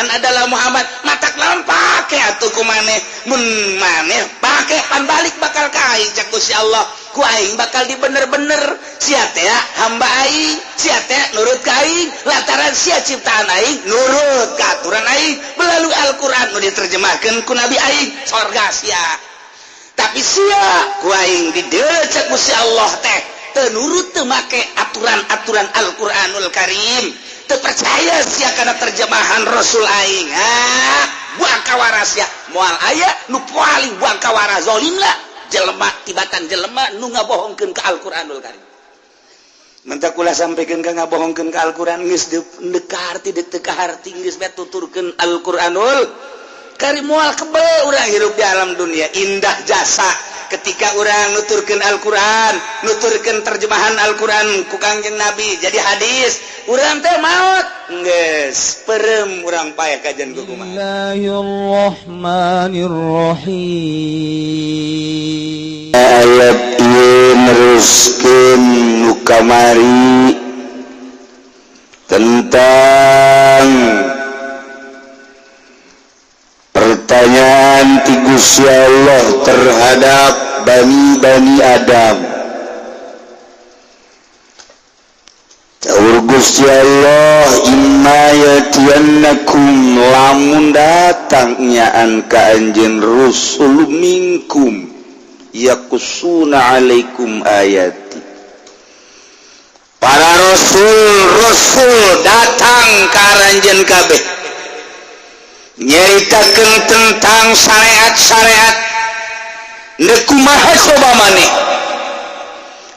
Adalah Muhammad matak lawan pake atuh ku maneh mun maneh pake pan balik bakal ka aing cak Gusti Allah ku aing bakal dibener-bener sia teh hamba aing sia teh nurut ka aing lantaran sia ciptaan aing nurut ka aturan aing melalui Al-Qur'an nu diterjemahkeun ku nabi aing sorga sia tapi sia ku aing dideuleu cek Gusti Allah teh teu nurut teu make aturan-aturan Al-Qur'anul Karim teu percaya sia kana terjemahan Rasul aing ah buang kawara sia moal aya nu paling buang kawara zalim lah jelema tibatan jelema nu ngabohongkeun ka Al-Qur'anul Karim mentak kula sampaikan ka ngabohongkeun ka Al-Qur'an geus deuk harti deuk teu kaharti geus bae tuturkeun Al-Qur'anul Karim moal kebel urang hirup di alam dunia indah jasa ketika urang nuturkeun Al-Qur'an nuturkeun terjemahan Al-Qur'an ku Kangjeng Nabi jadi hadis urang teh maot geus perem urang paeh kajian ku kumaha. Bismillahirrahmanirrahim. Ayat ieu neruskeun nu kamari tentang pertanyaan ti Gusti Allah terhadap bani-bani Adam. Saur Gusti Allah imma yatiyannakum lamun datang nyaan ka anjeun rusul minkum yaqussuna alaikum ayati. Para rasul-rasul datang ka aranjeun kabeh nyaritakeun tentang syariat-syariat neuk kumaha coba maneh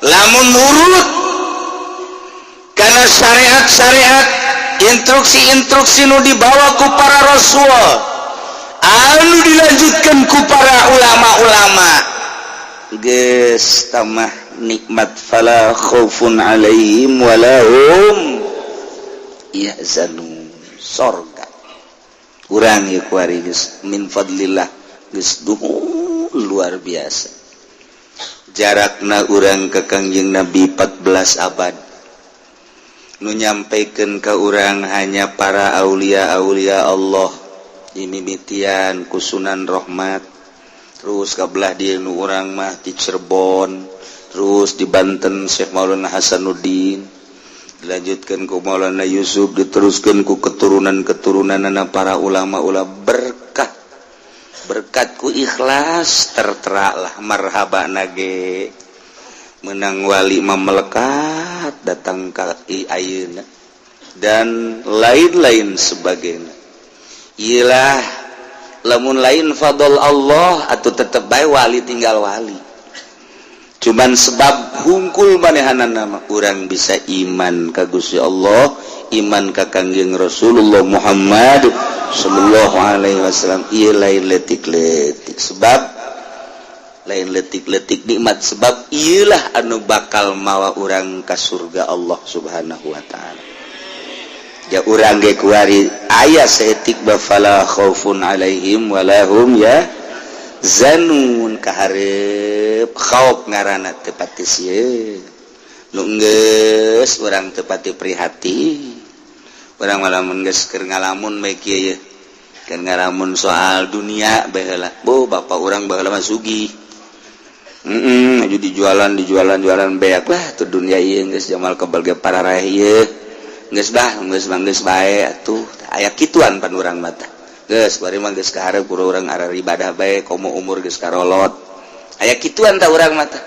lamun nurut karena syariat-syariat instruksi-instruksi nu dibawa ku para rasul anu dilanjutkan ku para ulama-ulama geus tamah nikmat fala khaufun alaihim wala hum yahzanun sorga urang ieu kuari geus min fadlillah geus duhun luar biasa jarakna urang ke Kangjeng Nabi 14 abad nu nyampaikan ke urang hanya para aulia-aulia Allah dimimitian ku Sunan Rahmat terus kabelah di nu urang mah di Cirebon terus di Banten Syekh Maulana Hasanuddin dilanjutkan ku Maulana Yusuf diteruskan ku keturunan-keturunan para ulama-ulama berkah berkat ku ikhlas tertera lah marhaba nage menang wali mah melekat datang ka ayeuna dan lain-lain sebagainya. Iyalah lamun lain fadl Allah atau tetep bae wali tinggal wali cuman sebab hungkul manehanan nama urang bisa iman ka Gusti Allah iman ka Kangjeng Rasulullah Muhammad sallallahu alaihi wasallam. Ieu lain letik-letik sebab lain letik-letik nikmat sebab iyalah anu bakal mawa urang ka surga Allah Subhanahu wa taala. Ja urang ge kuari aya saeutik ba fala khaufun alaihim walahum ya zanun kaharep khauf ngaranna teu pati sieun nu geus urang teu pati prihatin urang malah mun geus keur ngalamun bae kieu ye keur ngalamun soal dunia baheula bo bapak urang baheula mah sugih heeh aju dijualan dijualan jualan beak lah tuh dunia ieu geus jamal kebal ge pararaeh ieu geus bah geus mah geus bae atuh aya kituan pan urang mah tah geus bari mah geus kaharep ku urang arah ibadah bae komo umur geus karolot aya kituan tah urang mah tah.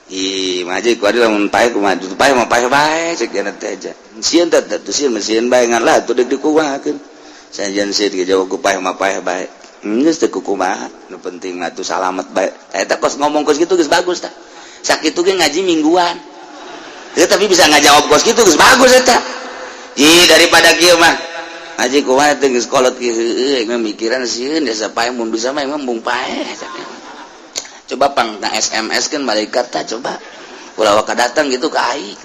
Ih, mah aja ku adi lamun paeh kumaha paeh mah paeh bae cek jana teh aja. Sieun teh teh sieun mah sieun bae ngan lah atuh deuk dikumahakeun. Sajan sieun ge jauh ku paeh mah paeh bae. Geus teu kumaha, nu penting mah tuh salamet bae. Eta kos ngomong kos kitu geus bagus tah. Sakitu ge ngaji mingguan. Ya, tapi bisa ngajawab kos kitu geus bagus eta. Ih, daripada kieu mah ngaji kumaha teh geus kolot kieu heueuh mah mikiran sieun desa paeh mun bisa mah emang bung paeh. Coba pang na SMS kan malaikat tah coba. Ulah waka datang gitu ka aing.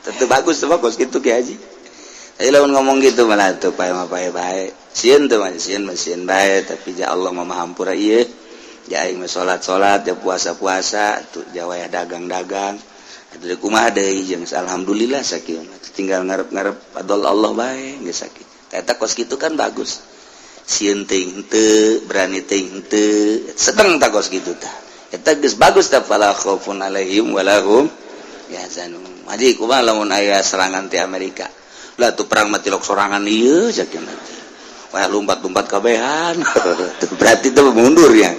Tentu bagus tuh bagus gitu Ki Haji. Tapi lamun ngomong gitu malah tuh paeh mah paeh bae. Sieun tuh mah sieun mah sieun bae tapi ja Allah mah maha hampura ieu. Ja aing mah salat-salat, ja puasa-puasa, tuh ja wayah dagang-dagang. Atuh kumaha deui jeung alhamdulillah sakieu mah. Tinggal ngarep-ngarep fadl Allah bae geus sakieu. Eta kos kitu kan bagus, sieun teuing henteu, berani teuing henteu, sedeng tak kos kitu tah. Eta geus bagus tah, fala khaufun alaihim walahum yahzanun. Haji, kumaha lamun aya serangan ti Amerika lah tuh, perang mati lok sorangan ieu cak nanti. Wah, lompat-lompat kabehan. Berarti itu mundur ya.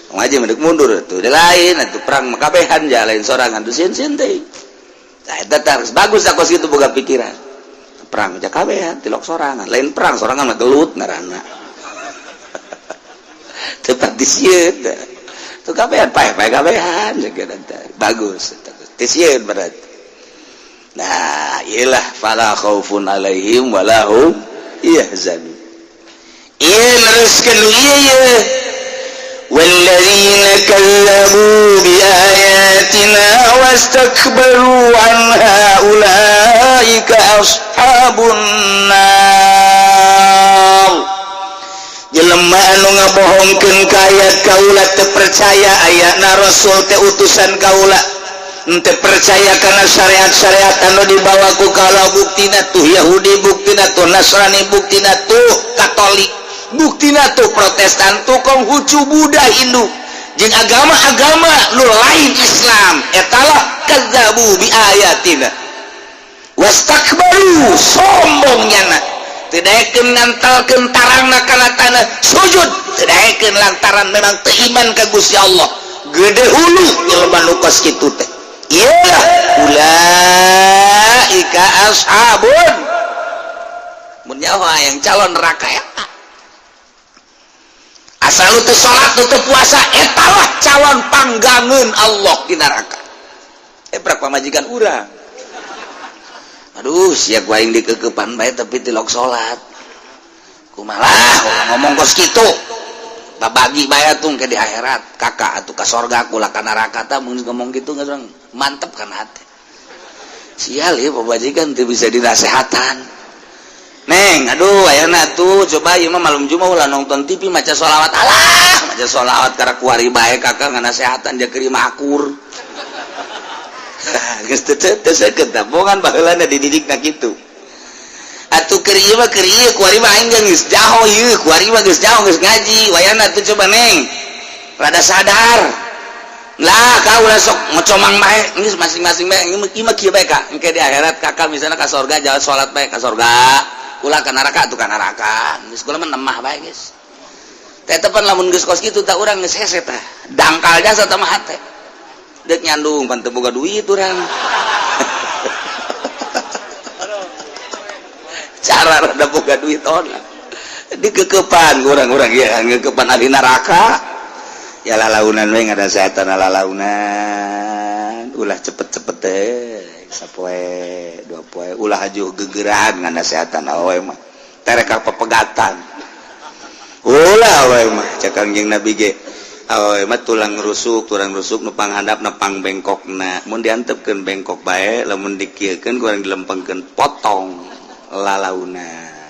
Ngaji mendek mundur tuh lain atuh, perang mah kabehan ja, lain sorangan tuh, sieun sieun teh. Nah, eta harus bagus aku gitu boga pikiran. Perang ja kabehan, tilok sorangan. Lain perang sorangan mah gelut ngaranna. Tepat di sieun. Tuh kabehan paeh-paeh kabehan bagus. Teu sieun berarti. Nah, iyalah, fala khaufun alaihim walahum yahzanun. Ieu neruskeun ieu ieu. والذين كذبوا بآياتنا واستكبروا عنها أولئك أصحاب النار. Jelema anu ngabohongkeun ka ayat kaula, teu percaya ayatna Rasul teh utusan kaula, teu percaya karena syariat-syariat anu dibawa ku kaula, buktina tuh Yahudi, buktina tuh Nasrani, buktina tuh Katolik, buktina tuh Protestan, tuh Konghucu, Buddha, Hindu jeung agama-agama nu lain Islam, etalah kadzabu bi ayatina wastakbaru, sombong nyana, teu daekeun ngantalkeun tarangna kana tanah sujud, teu daekeun lantaran memang teu iman ka Gusti Allah. Gede hulu jelema nu kos kitu teh, iyalah, ulaika ashabun, mun nyawa yang calon neraka eta. Asal lu teu salat, teu puasa, etalah calon panggangeun Allah di neraka. Eh, prak pamajikan urang, aduh, siap aing dikekepan bae tapi tilok salat, kumaha ngomong kos kitu, babagi bae atuh ke di akhirat, kakak atuh ka sorga, kula ka neraka. Tah, mun ngomong gitu nggak mantep kan hati. Sial ya, pamajikan teu bisa dinasehatan. Neng, aduh, ayeuna tuh coba ieu mah malam Jumat ulah nonton TV, maca sholawat. Alah, maca sholawat karena kuari bae kakak nganasehatan dia keur akur. Geus teu teu seukeut tah, bongan baheulana dididikna kitu. Atuh keur ieu mah, keur ieu kuari mah aing geus jaho ieu, kuari mah geus jaho, geus ngaji. Wayana tuh coba Neng rada sadar lah, kau ulah sok ngocomang bae, geus masing-masing bae. Ieu mah kieu bae, Kak, engke di akhirat kakak misalnya ka sorga, jalan salat bae ka sorga, ulah ka neraka tuh ka neraka, geus kula mah nemah bae geus. Teh pan lamun geus kos kitu tah, urang geus hese tah, dangkal jasa tah mah hate dek nyandung pan teu boga duit urang, cara rada boga duit ona dikekepan urang-urang ya, ngekepan ahli neraka ya, lalaunan we nganasehatan, lalaunan, ulah cepet-cepet teh, sapoe dua poe, ulah haju gegeran nganasehatan awewe mah, tereka pepegatan ulah awewe mah. Cek Kangjeng Nabi ge, awewe mah tulang rusuk, tulang rusuk nu panghandap na pang bengkokna, mun diantepkeun bengkok bae, lamun dikieukeun kurang dilempengkeun potong lalauna.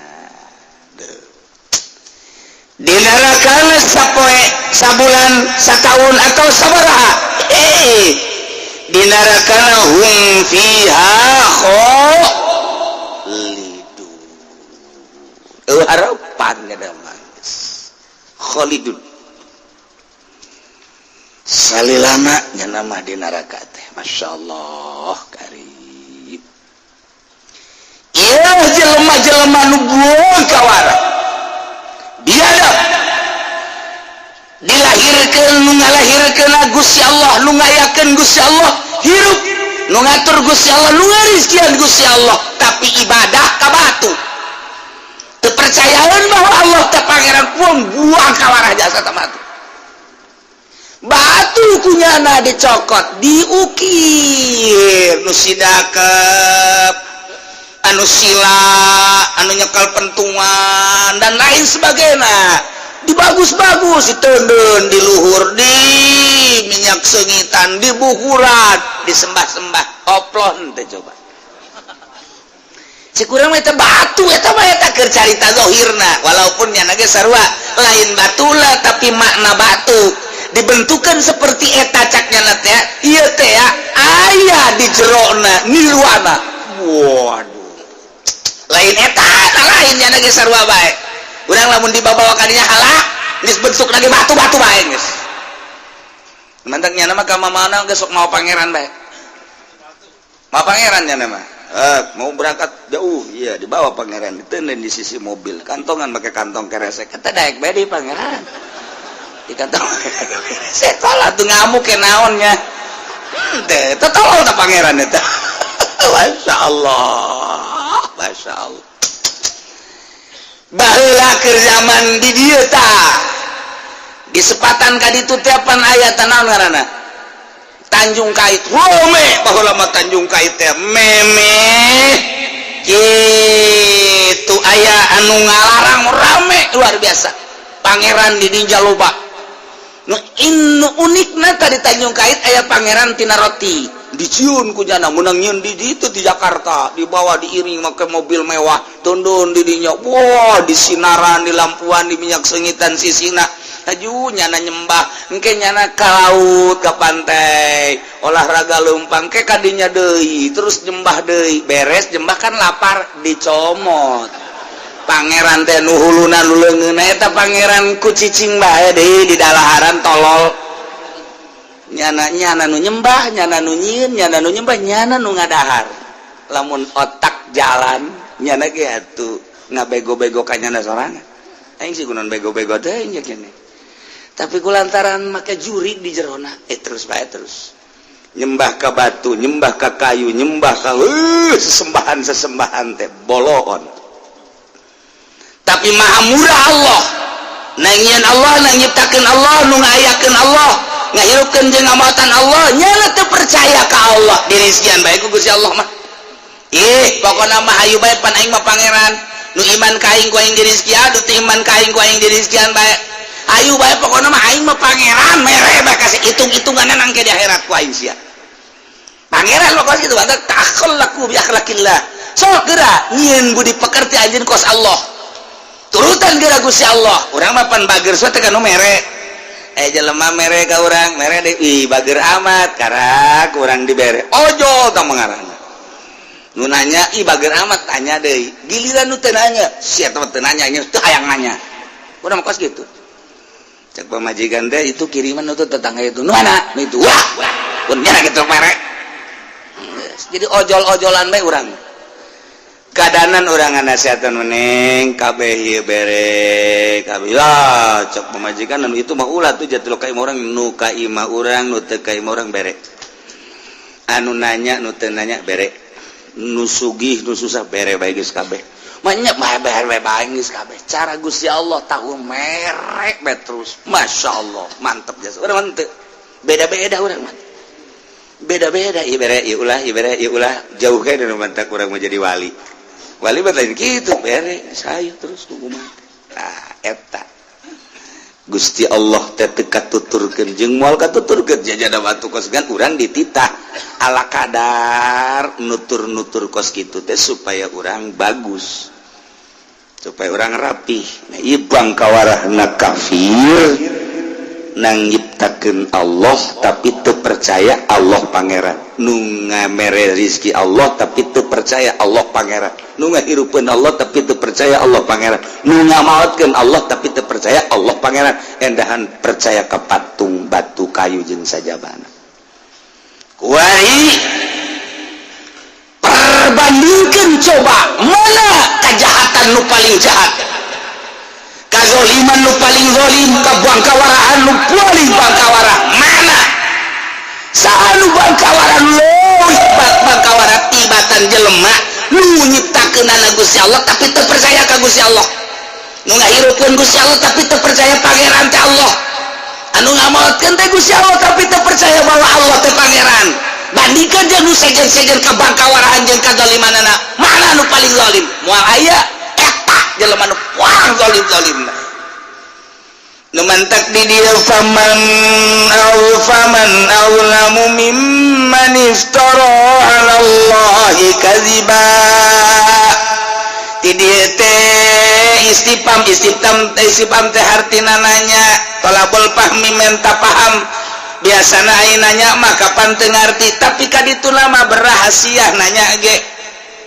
Di neraka sapoe, sabulan, satahun, atau sabaraha, eh, di neraka hum fiha khalidun. Eueuh harapan ada mah, khalidun salilama nya mah di neraka teh. Masya Allah karib. Ieu jelema-jelema nu buang kawara, biadab, dilahirkeun nu ngalahirkeun Gusti Allah, nu ngayakeun Gusti Allah, hirup nu ngatur Gusti Allah, nu ngarizkian Gusti Allah, tapi ibadah ka batu, teu percayaan bahwa Allah teh pangeran, buang buang kawarah jasa ta batu. Batu kunyana dicokot, diukir nu sidakep, anu sila, anu nyekal pentungan, dan lain sebagainya, dibagus-bagus, ditendun di luhur, di minyak seungitan, di bukuran, disembah-sembah, oplon teh. Coba cek urang mah eta batu, eta mah eta keur carita zahirna, walaupun nya ge sarua lain batula, tapi makna batu dibentukan seperti eta. Caknya teh ieu teh aya di jerona nirwana. Waduh, Lain eta, lain nya ge, sarua bae. Urang lamun dibawa kadinya halak geus, bentuk lagi batu-batu bae geus. Mantak nya mah ka mana geus sok mau pangeran bae. Mau pangeran nya mah. Eh, mau berangkat jauh, iya dibawa pangeran, ditenden di sisi mobil, kantongan pakai kantong keresek, kata daek bae di pangeran. Di kantong keresek, salah tuh ngamuk ke naonnya. Teh, tolol tak pangeran eta. Masya Allah, Masya Allah. Baheula keur zaman di dieu tah. Di sepatan ka ditu tiapan aya naon ngaranna? Tanjung Kait. Rame baheula mah Tanjung Kait teh, meme kitu aya anu ngalarang, rame luar biasa. Pangeran di dinya loba. Nu inu unikna tadi Tanjung Kait aya pangeran tina roti. Diciun ku jana menang nyieun di ditu di Jakarta, dibawa diiring make mobil mewah, tundun di dinya. Wah, di sinaran, di lampuan, di minyak sengitan sisina. Aju nyana nyembah, engke nyana ka laut, ke pantai, olahraga leumpang ke kadinya deui, terus nyembah deui. Beres nyembah kan lapar, dicomot. Pangeran teh nu huluna, nu leungeunna eta pangeran ku cicing bae deui di dalaharan, tolol. Nyana nyana nu nyembah, nyana nu nyieun, nyana nu nyembah, nyana nu ngadahar. Lamun otak jalan nyana ge atuh ngabego-bego ka nyana sorangan. Aing sih kunaon bego-bego teh nya kene, tapi kulantaran make juri di jerona, eh, terus bae, terus nyembah ke batu, nyembah ke kayu, nyembah ke sesembahan sesembahan teh boloon. Tapi maha murah Allah. Nangian Allah, nang nyiptakeun Allah, nu ngayakeun Allah, ngahirupkeun jeung ngamautan Allah, nyana teu percaya ka Allah, dirizkian bae ku Gusti Allah mah. Ih, pokona mah hayu bae, pan aing mah pangeran. Nu iman ka aing ku aing dirizkian, nu teu iman ka aing ku aing dirizkian bae. Ayu bae, pokona mah aing mah pangeran, mere bae kasih hitung-hitungan nangke di akhirat ku aing sia. Pangeran lo kos gitu, takhallaku bi akhlaqillah. Sok geura nyieun budi pekerti anjeun kos Allah. Turutan geura Gusti Allah. Urang mah pan bager so teh nu mere. Eh, jelema mere ka urang, mere deui, ih bager amat, karak urang dibere. Ojo tah mengarana. Nu nanya, ih bager amat, tanya deui. Giliran nu teu nanya, sia teh teu nanya, nya teu hayang nanya. Urang mah kos gitu. Cek pamajikan teh, itu kiriman itu tetangga itu. Nu mana? Nu itu. Wah, pun nyana gitu mere. Jadi ojol-ojolan bae urang. Kadanan urang ngasihatan meneng kabeh ieu bere kabeh lah. Cek pamajikan, anu itu mah ulah tuh jatuh ka imah urang, nu ka imah urang, nu teu ka imah urang bere, anu nanya, nu teu nanya bere, nu sugih, nu susah bere bae, geus kabeh banyak bae, bere bae geus kabeh. Cara Gusti Allah tahu merek bae terus, Masya Allah, mantep jasa. Urang mantep, beda-beda urang mah, beda-beda. Ieu bere, ieu ulah, ieu bere, ieu ulah, jauh kan nu mantak urang mau jadi wali. Wali mah lain gitu, bere saya terus kumaha. Nah, eta Gusti Allah teh teu katuturkeun jeung moal katuturkeun jajada batu kos gan urang dititah ala kadar nutur-nutur kos kitu teh supaya urang bagus, supaya urang rapih. Nah, ieu bangkawarahna kafir nang nyiptakeun Allah tapi teu percaya Allah pangeran, nu ngamere rizki Allah tapi teu percaya Allah pangeran, nu ngahirupeun Allah tapi teu percaya Allah pangeran, nu ngamaotkeun Allah tapi teu percaya Allah pangeran, endahan percaya ke patung, batu, kayu jeung sajabana. Kuari perbandingkan coba, mana kejahatan nu paling jahat, kazoliman nu paling zolim, kabangkawaraan nu paling bangkawara? Mana saha nu bangkawara, leuwih bangkawara tibatan jelema nu nyiptakeunana Gusti Allah tapi teu percaya ka Gusti Allah, nu ngahirupkeun Gusti Allah tapi teu percaya pangeran teh Allah, anu ngamaotkeun teh Gusti Allah tapi teu percaya bahwa Allah teh pangeran? Bandingkan jeung nu sejen-sejen kabangkawaraan jeung kazalimanana, mana nu paling zalim? Moal aya. Eta jelema nu paling zalim-zalim. Nu mantak di dieu, faman aw faman azlamu mimman iftara 'ala Allahi kadziba. Di dieu teh istifham, istifham, istifham teh hartina nanya, tolabul fahmi, menta paham. Biasana aya nanya mah kapan teu ngarti, tapi kaditu lama berrahasia nanya ge.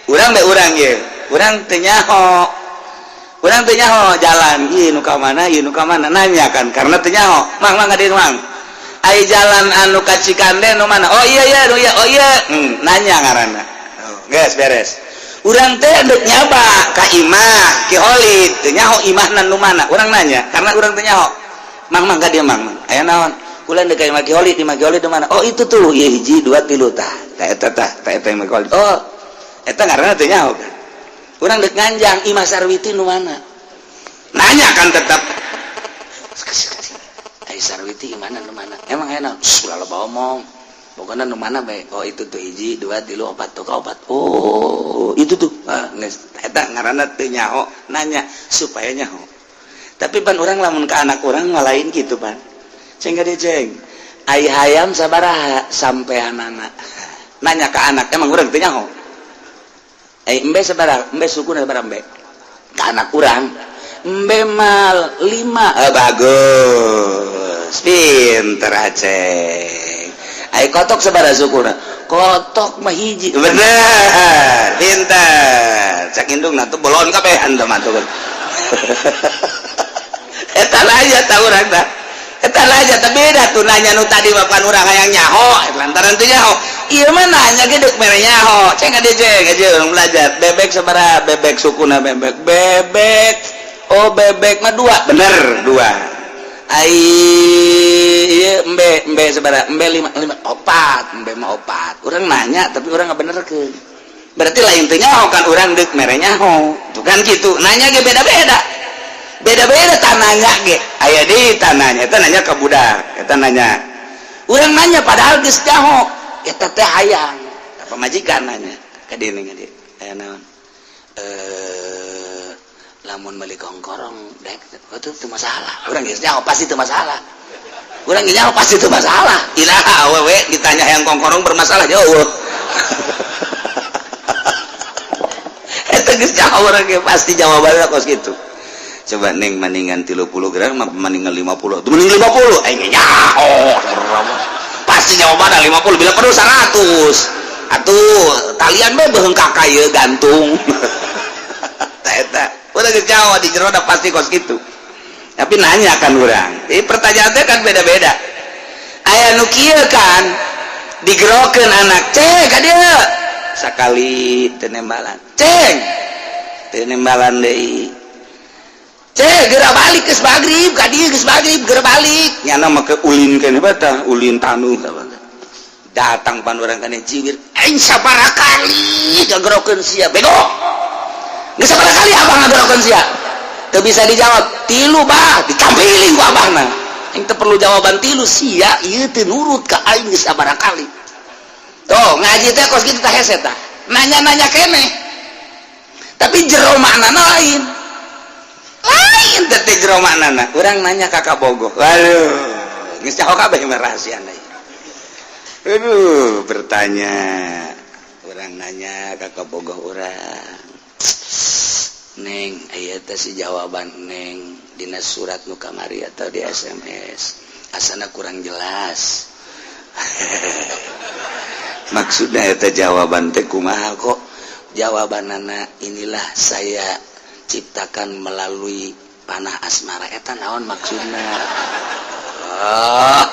Urang bae, urang ge Urang teu nyaho, urang teu nyaho jalan ieu nu ka mana, ieu nu ka mana. Nanya kan karena teu nyaho. Mang, mang, ka mang, ai jalan anu ka Cikande nu mana? Oh iya iya, nu iya, oh iya. Nanya ngaranna. Oh, geus beres. Urang teh dek nyaba ka imah Ki Holid, teu nyaho imahna nu mana. Urang nanya karena urang teu nyaho. Mang, mang, ka dieu, mang, mang, aya naon? Kula deuk ka imah Ki Holid. Imah Ki Holid di mana? Oh, itu tuh. Ieu hiji, dua, tilu, tah tah, eta tah tah, eta imah Ki Holid. Oh, eta ngaranna teu nyaho kan. Urang dek nganjang, imah Sarwiti nu mana? Nanya kan tetap. Ai Sarwiti imahna nu mana? Emang aya naon? Ulah loba omong, pokoknya nu mana bae. Oh, itu tuh, hiji, dua, tilu, opat tuh, opat. Oh, itu tuh. Ah, geus, eta ngaranna teu nyaho, nanya supaya nyaho. Tapi pan urang lamun ke anak urang mah lain gitu pan. Ceng, ka dieu, ceng, ai hayam sabaraha sampeanana? Nanya ke anak, emang urang teu nyaho. Eh, embe sabaraha? Embe suku sabaraha embe? Ke anak urang, embe mal lima. Eh, bagus, pinter aceng. Ai kotok sabaraha sukuna? Kotok mah hiji. Bener, pinter. Cak indung tuh bolon kabeh anda mah tuh. Eta aja tahu urang tah, eta aja. Tapi beda tuh nanya nu tadi mah, pan urang hayang nyaho lantaran teu nyaho. Ieu mah nanya ge deuk mere nyaho. Ceng, ade, ceng, aja urang belajar. Bebek sabaraha bebek sukuna? Bebek, bebek, oh, bebek mah dua. Bener, dua. Ai ieu embe, embe sabaraha? Embe lima, lima, opat. Embe mah opat. Urang nanya tapi urang nggak bener ke berarti lain teu nyaho kan. Urang deuk mere nyaho tuh kan gitu. Nanya ge beda-beda, beda-beda tananya ge. Aya di tananya, eta nanya ke budak, eta nanya. Urang nanya padahal geus nyaho. Eta teh hayang pamajikan nanya ka dieu, ka dieu, aya naon? Eh, lamun meuli kongkorong dek itu teu masalah. Urang geus nyaho pasti teu masalah. Urang geus nyaho pasti teu masalah. Iraha awewe ditanya yang kongkorong bermasalah jauh. Eta geus nyaho urang ge, pasti jawabannya kos gitu. Coba, neng, mendingan 30 gram mendingan 50? Tuh, mending 50. Aing nyaho pasti jawabannya 50, bila perlu 100 atuh. Talian be beheung ka ieu gantung. Tah, eta udah geus nyaho di jero pasti kos gitu. Tapi nanya kan urang, jadi pertanyaannya kan beda-beda. Aya nu kieu kan, digerokeun anak, "Ceng, ka dieu." Sakali teu nembalan. "Ceng." Teu nembalan deui. "Ceng, geura balik, geus magrib, ka dieu, geus magrib, geura balik." Nyana make ulin keneh batah, ulin tanuh. Datang pan urang kana ciwir, "Aing sabaraha kali ngagerokeun sia, bego? Geus sabaraha kali abah ngagerokeun sia?" Teu bisa dijawab. "Tilu, bah." Ditampiling ku abahna. "Aing teu perlu jawaban tilu. Sia ieu teu nurut ka aing geus sabaraha kali." Tuh, ngaji teh kos kitu tah, hese tah. Nanya-nanya keneh tapi jero maknana lain, lain teh jero maknana. Urang nanya ka kabogoh, waduh, geus nyaho kabeh mah rahasiana. Aduh, bertanya, urang nanya ka kabogoh urang, "Neng, aya teh si jawaban neng dina surat nu kamari atau di SMS asana kurang jelas maksudnya. Eta jawaban teh kumaha? Kok jawabanana 'inilah saya ciptakan melalui panah asmara'? Eta naon maksudna?" Ah,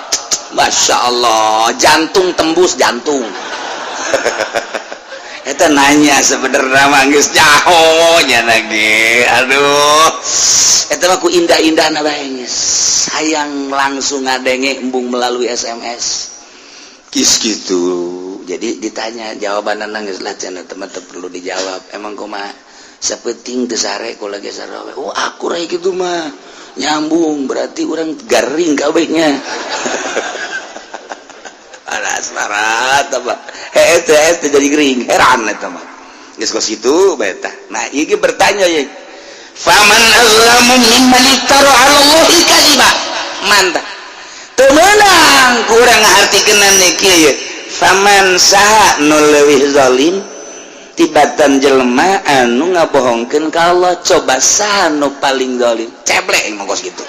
Masya Allah, jantung tembus jantung. Eta nanya sebenarnya mah geus nyaho nya lagi. Aduh, eta mah ku indah-indahna bae geus sayang langsung ngadenge embung melalui SMS kis gitu. Jadi ditanya jawaban nangis lah cenah, teman perlu dijawab. Emang kumaha, sapeting teu sare ku lagi sarawe. Oh, aku rai gitu mah nyambung, berarti orang garing kabehnya. Ada asmara apa eh jadi gering, heran eta mah. Geus kos kitu bae tah. Nah, ieu bertanya ye, faman azlamu mimman iftara 'ala Allahi kadziba. Mantap, teu meunang kurang ngahartikeun kieu ye. Faman, saha nu leuwih zalim tibatan jelema anu ngabohongkeun ka Allah? Coba, saha nu paling zalim? Ceblek mah kos kitu.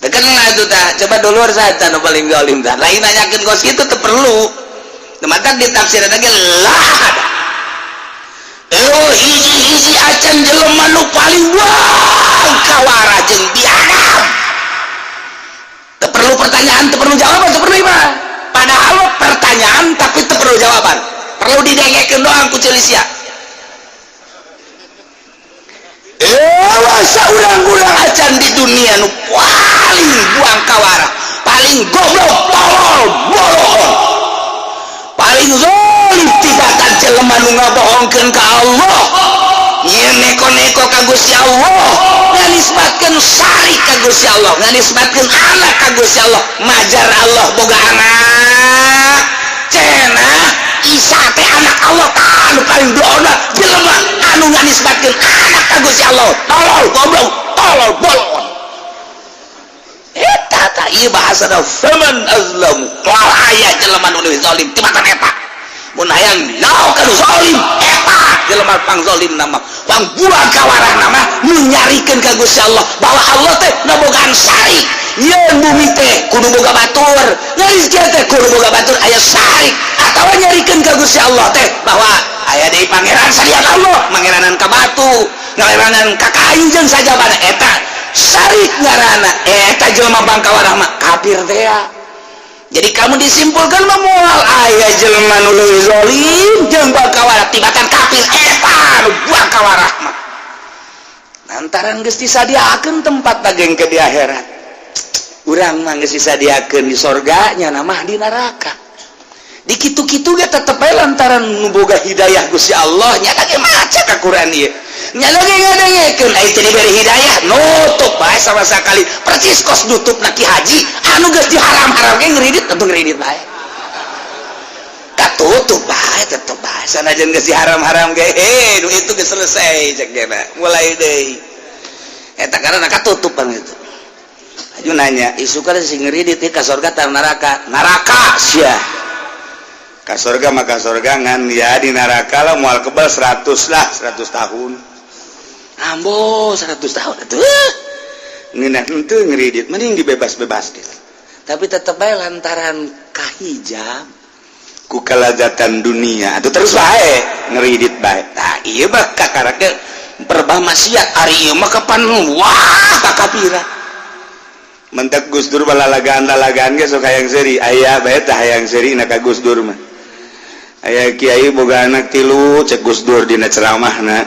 Teu kena itu tah. Coba dulur, saha nu paling zalim tah? Lain nanyakeun kos kitu, teu perlu. Teu matak ditafsir lagi lah. Oh, hiji-hiji acan jelema nu paling buang kawara jeung biadab. Teu perlu pertanyaan, teu perlu jawaban, teu perlu mah. Padahal pertanyaan tapi teu perlu jawaban. Perlu didengekeun doang ku ceuli sia. Eh, saurang-urang acan di dunia nu paling buang kawara, paling goblok, tolol, bolong, paling zalim tibatan jelema nu ngabohongkeun ka Allah, nyieun neko-neko ka Gusti Allah, nganisbatkeun syarik ka Gusti Allah, nganisbatkeun anak ka Gusti Allah, majar Allah boga anak, cenah Isa teh anak Allah. Tah, nu paling doona jelema anu nganisbatkeun anak ka Gusti Allah, tolol, goblok, tolol, bolong. Eta tah, ieu bahasana faman azlamu, moal aya jelema nu leuwih zalim tibatan eta. Mun hayang nyaho ka nu zalim, eta jelema pang zalim nama, pang buang kawarah nama, nu nyarikeun ka Gusti Allah bahwa Allah teh ngabogaan syarik. Yeun bumi teh kudu boga batur, ngaris kieu teh kudu boga batur, aya syarik, atawa nyarikeun ka Gusti Allah teh bahwa aya deui pangeran salian Allah, mangeranan ka batu, ngeranan ka kayu jeung sajabana, eta syarik ngaranna. Eta jelema bangkawarah mah kafir teh ya. Jadi kamu disimpulkan mah moal aya jelema nu leuwih zalim jeung bangkawarah tibatan kafir, eta nu bangkawarah mah. Lantaran geus disadiakeun tempat daging ke di akhirat, urang mah geus disadiakeun di sorga, nya mah di neraka. Di kitu-kitu ge tetep bae, lantaran nu boga hidayah Gusti Allah, nya ge maca ka Quran ieu, nya ge ngadengekeun, ai teu diberi hidayah nutup bae sama sekali, percis kos nutup na Ki Haji anu geus diharam-haram ge ngeridit, tentu ngeridit bae, katutup bae, tetep bae sanajan geus diharam-haram ge. Heh, nu itu geus selesai cek gena, mulai deui eta karena katutupan itu. Aju nanya, isu kan sing ngeridit ka surga tar neraka? Neraka sia. Ka surga maka surga, ngan ya di neraka lah moal kebal 100 lah, 100 tahun. Ambo, 100 tahun atuh. Ngeunah henteu ngeridit, mending dibebas-bebas. Tapi tetep bae lantaran kahijab ku kalazatan dunia atuh terus bae ngeridit bae. Tah, ieu mah kakarake perbah maksiat, ari ieu mah kapan wah kakapira. Mentek Gus Dur balalagaan lalagaan ge sok hayang seuri, aya bae tah hayang seuri na ka Gus Dur mah. Aya kiai boga anak tilu, cek Gus Dur dina ceramahna,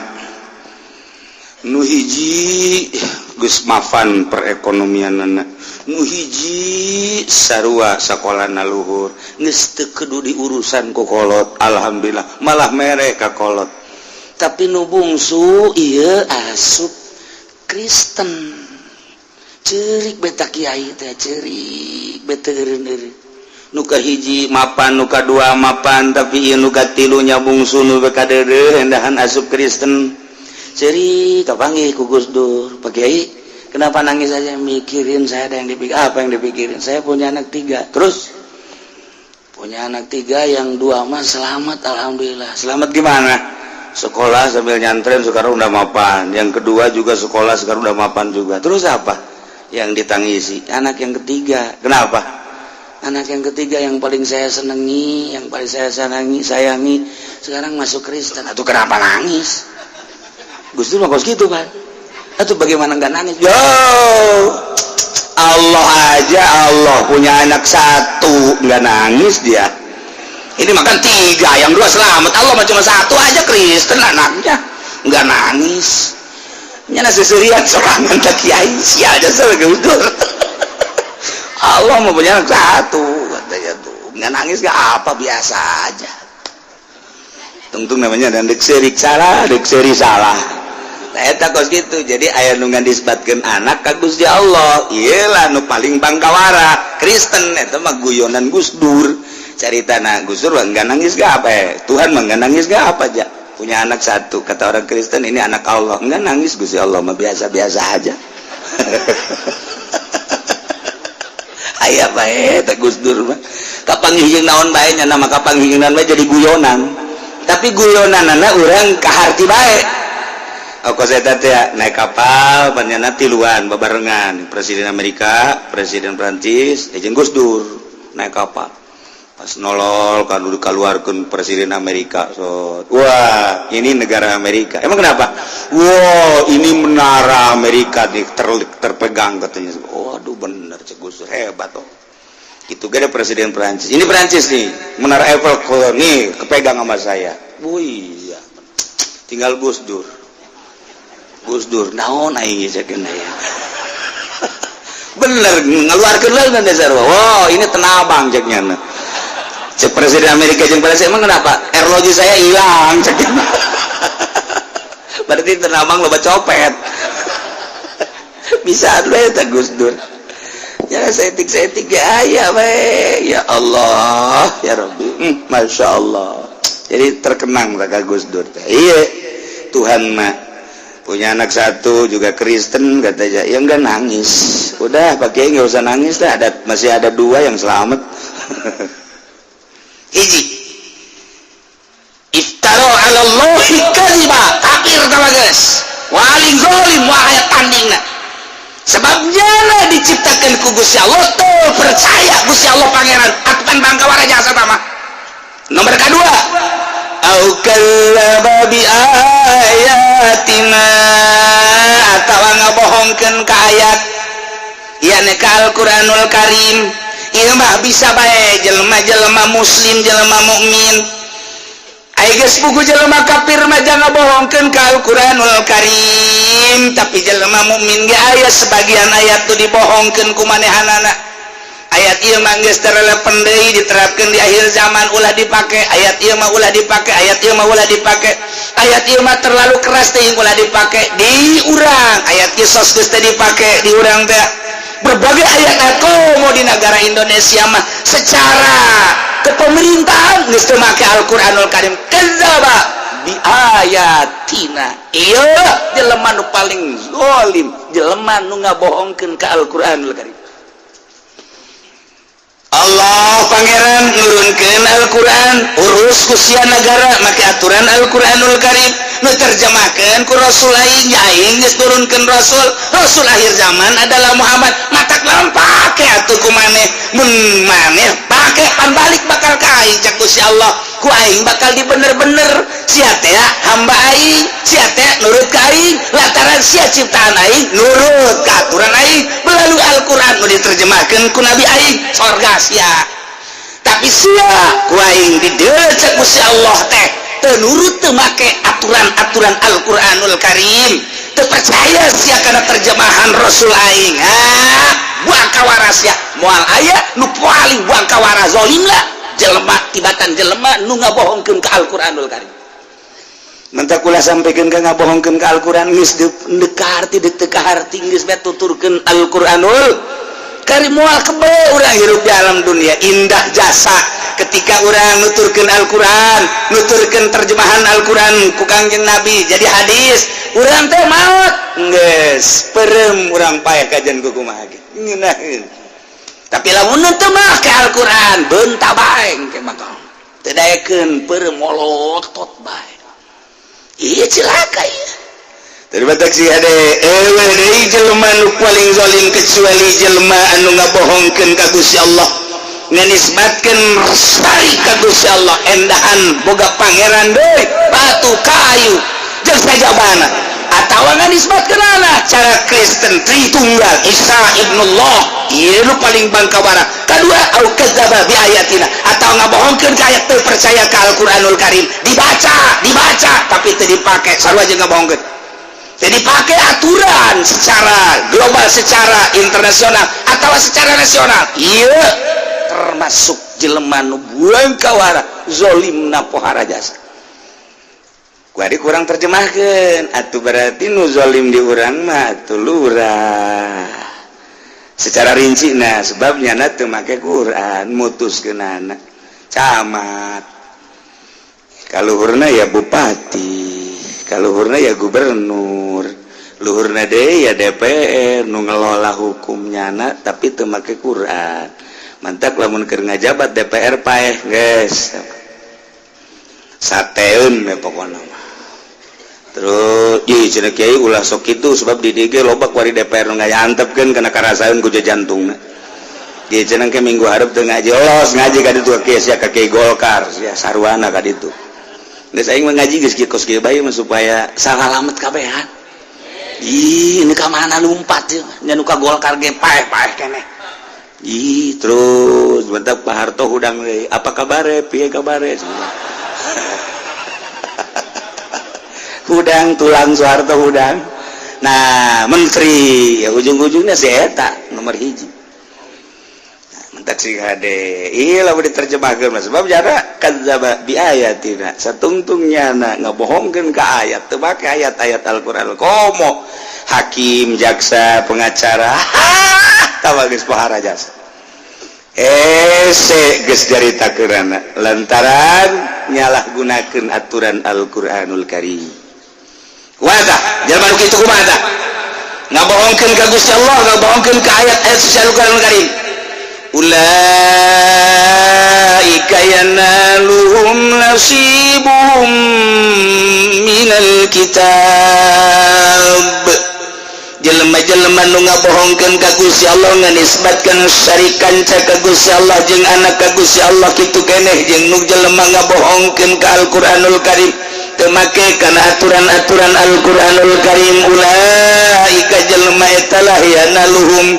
nu hiji geus mafan perekonomianana, nu hiji sarua sakolana luhur, geus teu kudu diurusan ku kolot, alhamdulillah malah mere ka kolot, tapi nu bungsu ieu asup Kristen. Cerik beta kiai teh, cerik beta eureun. Nu kahiji mapan, nu kadua mapan, tapi ieu nu katilunya, bungsu, nu kadeudeuh endahan asup Kristen. Cerik, kapanggih ku Gus Dur. "Pak Kiai, kenapa nangis aja?" "Mikirin saya ada yang dipikir." "Apa yang dipikirin?" "Saya punya anak tiga." "Terus?" "Punya anak tiga, yang dua mah selamat, alhamdulillah." "Selamat gimana?" "Sekolah sambil nyantren, sekarang udah mapan. Yang kedua juga sekolah, sekarang udah mapan juga." "Terus apa yang ditangisi?" "Anak yang ketiga." "Kenapa?" "Anak yang ketiga yang paling saya senangi, yang paling saya senangi, sayangi, sekarang masuk Kristen." "Atau kenapa nangis?" Gus Dur mah gitu kan. "Atau bagaimana nggak nangis?" Yo, Allah aja, Allah punya anak satu nggak nangis dia. Ini makan tiga, yang dua selamat. Allah mah cuma satu aja Kristen anaknya nggak nangis. Nyana seserian sorangan tak kiai sia aja sama Gus Dur. Allah mau punya anak satu katanya tuh nggak nangis, nggak apa, biasa aja. Tungtung namanya dan dek serik salah, dek seri salah. Nah, eta kos gitu. Jadi aya nu nganisbatkeun anak ka Gusti Allah, iyalah nu paling bangkawara Kristen. Eta mah guyonan Gus Dur caritana. Gus Dur nggak nangis gak apa ya? Tuhan mah nggak nangis gak apa aja punya anak satu, kata orang Kristen ini anak Allah, nggak nangis. Gusti Allah mah biasa-biasa aja. Aya bae teh Gus Dur mah, kapanggih jeung naon bae nya, nama kapanggih jeung naon bae jadi guyonan, tapi guyonanana urang kaharti bae. Oh, saya teh naik kapal banyana tiluan babarengan, Presiden Amerika, Presiden Prancis, jeung Gus Dur naik kapal. Pas nolol kan udah keluarkan presiden Amerika. So, wah, ini negara Amerika. Emang kenapa? Wow, ini menara Amerika nih terpegang katanya. Waduh, bener cek Gus, hebat tuh. Itu gak ada presiden Perancis. Ini Perancis nih, menara Eiffel nih kepegang sama saya. Wih, iya. Tinggal Gus Dur. Gus Dur, naon aing cek ya. Bener ngeluarkeun lah dasar. Wow, ini Tenabang cek nyana. Cek presiden Amerika jeung Perancis, emang kenapa? Arloji saya hilang cek. Berarti Tenabang loba copet. Bisa we eta Gus Dur. Ya saeutik-saeutik ya aya we. Ya Allah, ya Rabbi. Masya Allah. Jadi terkenang ka Gus Dur teh. Iya, Tuhan mah punya anak satu juga Kristen katanya. Ya enggak nangis. Udah, pakai nggak usah nangis dah. Ada, masih ada dua yang selamat. Hiji, iftaro ala Allahi kadziba, kafir tama geus paling zalim, wah aya tandingna. Sebabnya lah diciptakan ku Gusti Allah tuh percaya Gusti Allah pangeran aturan bangkawara jasa tama. Nomor kedua, au kadzdzaba bi ayatina, atawa ngabohongkeun ka ayat ieu ka Al-Qur'anul Karim. Ieu mah bisa bae jelema-jelema muslim, jelema mukmin. Ai geus buku jelema kafir mah jangan bohongkeun ka Al-Qur'anul Karim, tapi jelema mukmin ge aya sebagian ayat tuh dibohongkeun ku manehanana. Ayat ieu mah geus terelepan deui diterapkeun di akhir zaman, ulah dipake. Ayat ieu mah ulah dipake, ayat ieu mah ulah dipake, ayat ieu mah terlalu keras teuing, ulah dipake di urang. Ayat kisos geus teu dipake di urang teh. Berbagai ayat aku mau di negara Indonesia mah secara kepemerintahan geus teu make Al-Qur'anul Karim. Kadzdzaba bi ayatina, ieu jelema nu paling zalim, jelema nu ngabohongkeun ka Al-Qur'anul Karim. Allah Pangeran nurunkeun Al-Quran, urus ku sia negara make aturan Al-Quranul Karim nu terjemahkeun ku Rasul aing. Ya, aing geus turunkeun Rasul, Rasul akhir zaman adalah Muhammad. Matak lamun pake atuh ku maneh, mun maneh pake pan balik bakal ka aing cek Gusti Allah, ku aing bakal dibener-bener. Sia teh hamba aing, sia teh nurut ka aing lantaran sia ciptaan aing, nurut ka aturan aing melalui Al-Quran nu diterjemahkeun ku Nabi aing, sorga sia. Tapi sia ku aing didecek Gusti Allah teh teu nurut, teu make aturan-aturan Al-Qur'anul Karim, teu percaya sia kana terjemahan Rasul aing, ah buang kawara sia. Moal aya nu paling buang kawara zalim lah jelema tibatan jelema nu ngabohongkeun ka Al-Qur'anul Karim. Mentak kula sampaikan ka ngabohongkeun ka Al-Qur'an geus dekarti teu kaharti, geus bae tuturkeun Al-Qur'anul Karim, moal kebe urang hirup di alam dunia indah jasa ketika urang nuturkeun Al-Qur'an, nuturkeun terjemahan Al-Qur'an ku Kangjeng Nabi jadi hadis. Urang teh maot geus perem, urang paeh kajian ku kumaha ge ngeunaheun. Tapi lamun teu make Al-Qur'an, beunta bae engke mah teu daekeun, peureum molotot bae. Iya, cilaka ieu. Terima kasih ade ewe deui jelema nu paling zalim kecuali jelema anu ngabohongkeun ka Gusti Allah, nganisbatkeun sari ka Gusti Allah, endahan boga pangeran deui batu kayu jeung sajabana, atawa nganisbatkeun anak cara Kristen Tritunggal, Isa ibnullah. Ieu nu paling bangkawara. Kadua, au kadzdzaba bi ayatina, atau ngabohongkeun ka ayat, teu percaya ka Al-Qur'anul Karim. Dibaca, dibaca, tapi teu dipake, sarua jeung ngabohongkeun. Jadi pakai aturan secara global, secara internasional atau secara nasional, iya termasuk jelema nu buang kawara zolimna pohara jasa. Kuari kurang terjemahkan atau berarti nu zolim di urang mah atuh lurah secara rinci. Nah, sebabnya na teu make Quran, mutuskeun anak camat, kaluhurna ya bupati, kaluhurna ya gubernur, luhurna deui ya DPR nu ngelola hukum nyana, tapi teu make Quran. Mantak lamun keur ngajabat DPR paeh geus sateun we pokona mah. Terus ih, cenah kiai ulah sok kitu, sebab di DG loba kuari DPR nu ngayantepkeun kana karasaeun ku jantungna. Dia cenah ke minggu hareup teu ngaji, los ngaji ka ditu kieu sia ka Kiai Golkar sia sarwana ka ditu. Geus aing mah ngaji geus kieu kos kieu bae mah supaya salamet kabehan. Ih, ini ka mana lumpat ieu nya nu ka Golkar ge paeh-paeh keneh. Ih, terus bentak Pak Harto hudang deui, apa kabare, piye kabare? Hudang tulang Soeharto hudang. Nah, menteri ya ujung-ujungnya si eta nomor hiji. Mentak sing hade. Iya lamun diterjemahkeun mah sebab jara kadzdzaba bi ayatina. Satungtungnya na ngabohongkeun ka ayat, teu make ayat-ayat Al-Qur'an. Komo hakim, jaksa, pengacara, tawa geus pohara jasa. Ese geus caritakeunana lantaran nyalahgunakeun aturan Al-Qur'anul Karim. Kumaha tah? Jelema nu kitu kumaha tah? Ngabohongkeun ka Gusti Allah, ngabohongkeun ka ayat-ayat suci Al-Qur'anul Karim. Ulaika yanaluhum nasibuhum minal kitab. Jelema-jelema nu ngabohongkeun ka Gusti Allah, nganisbatkeun syarik kanca ka Gusti Allah jeung anak ka Gusti Allah kitu keneh, jeung nu jelema ngabohongkeun ka Al-Qur'anul Karim, teu make kana aturan-aturan Al-Qur'anul Karim, ulaika jelema eta lah yanaluhum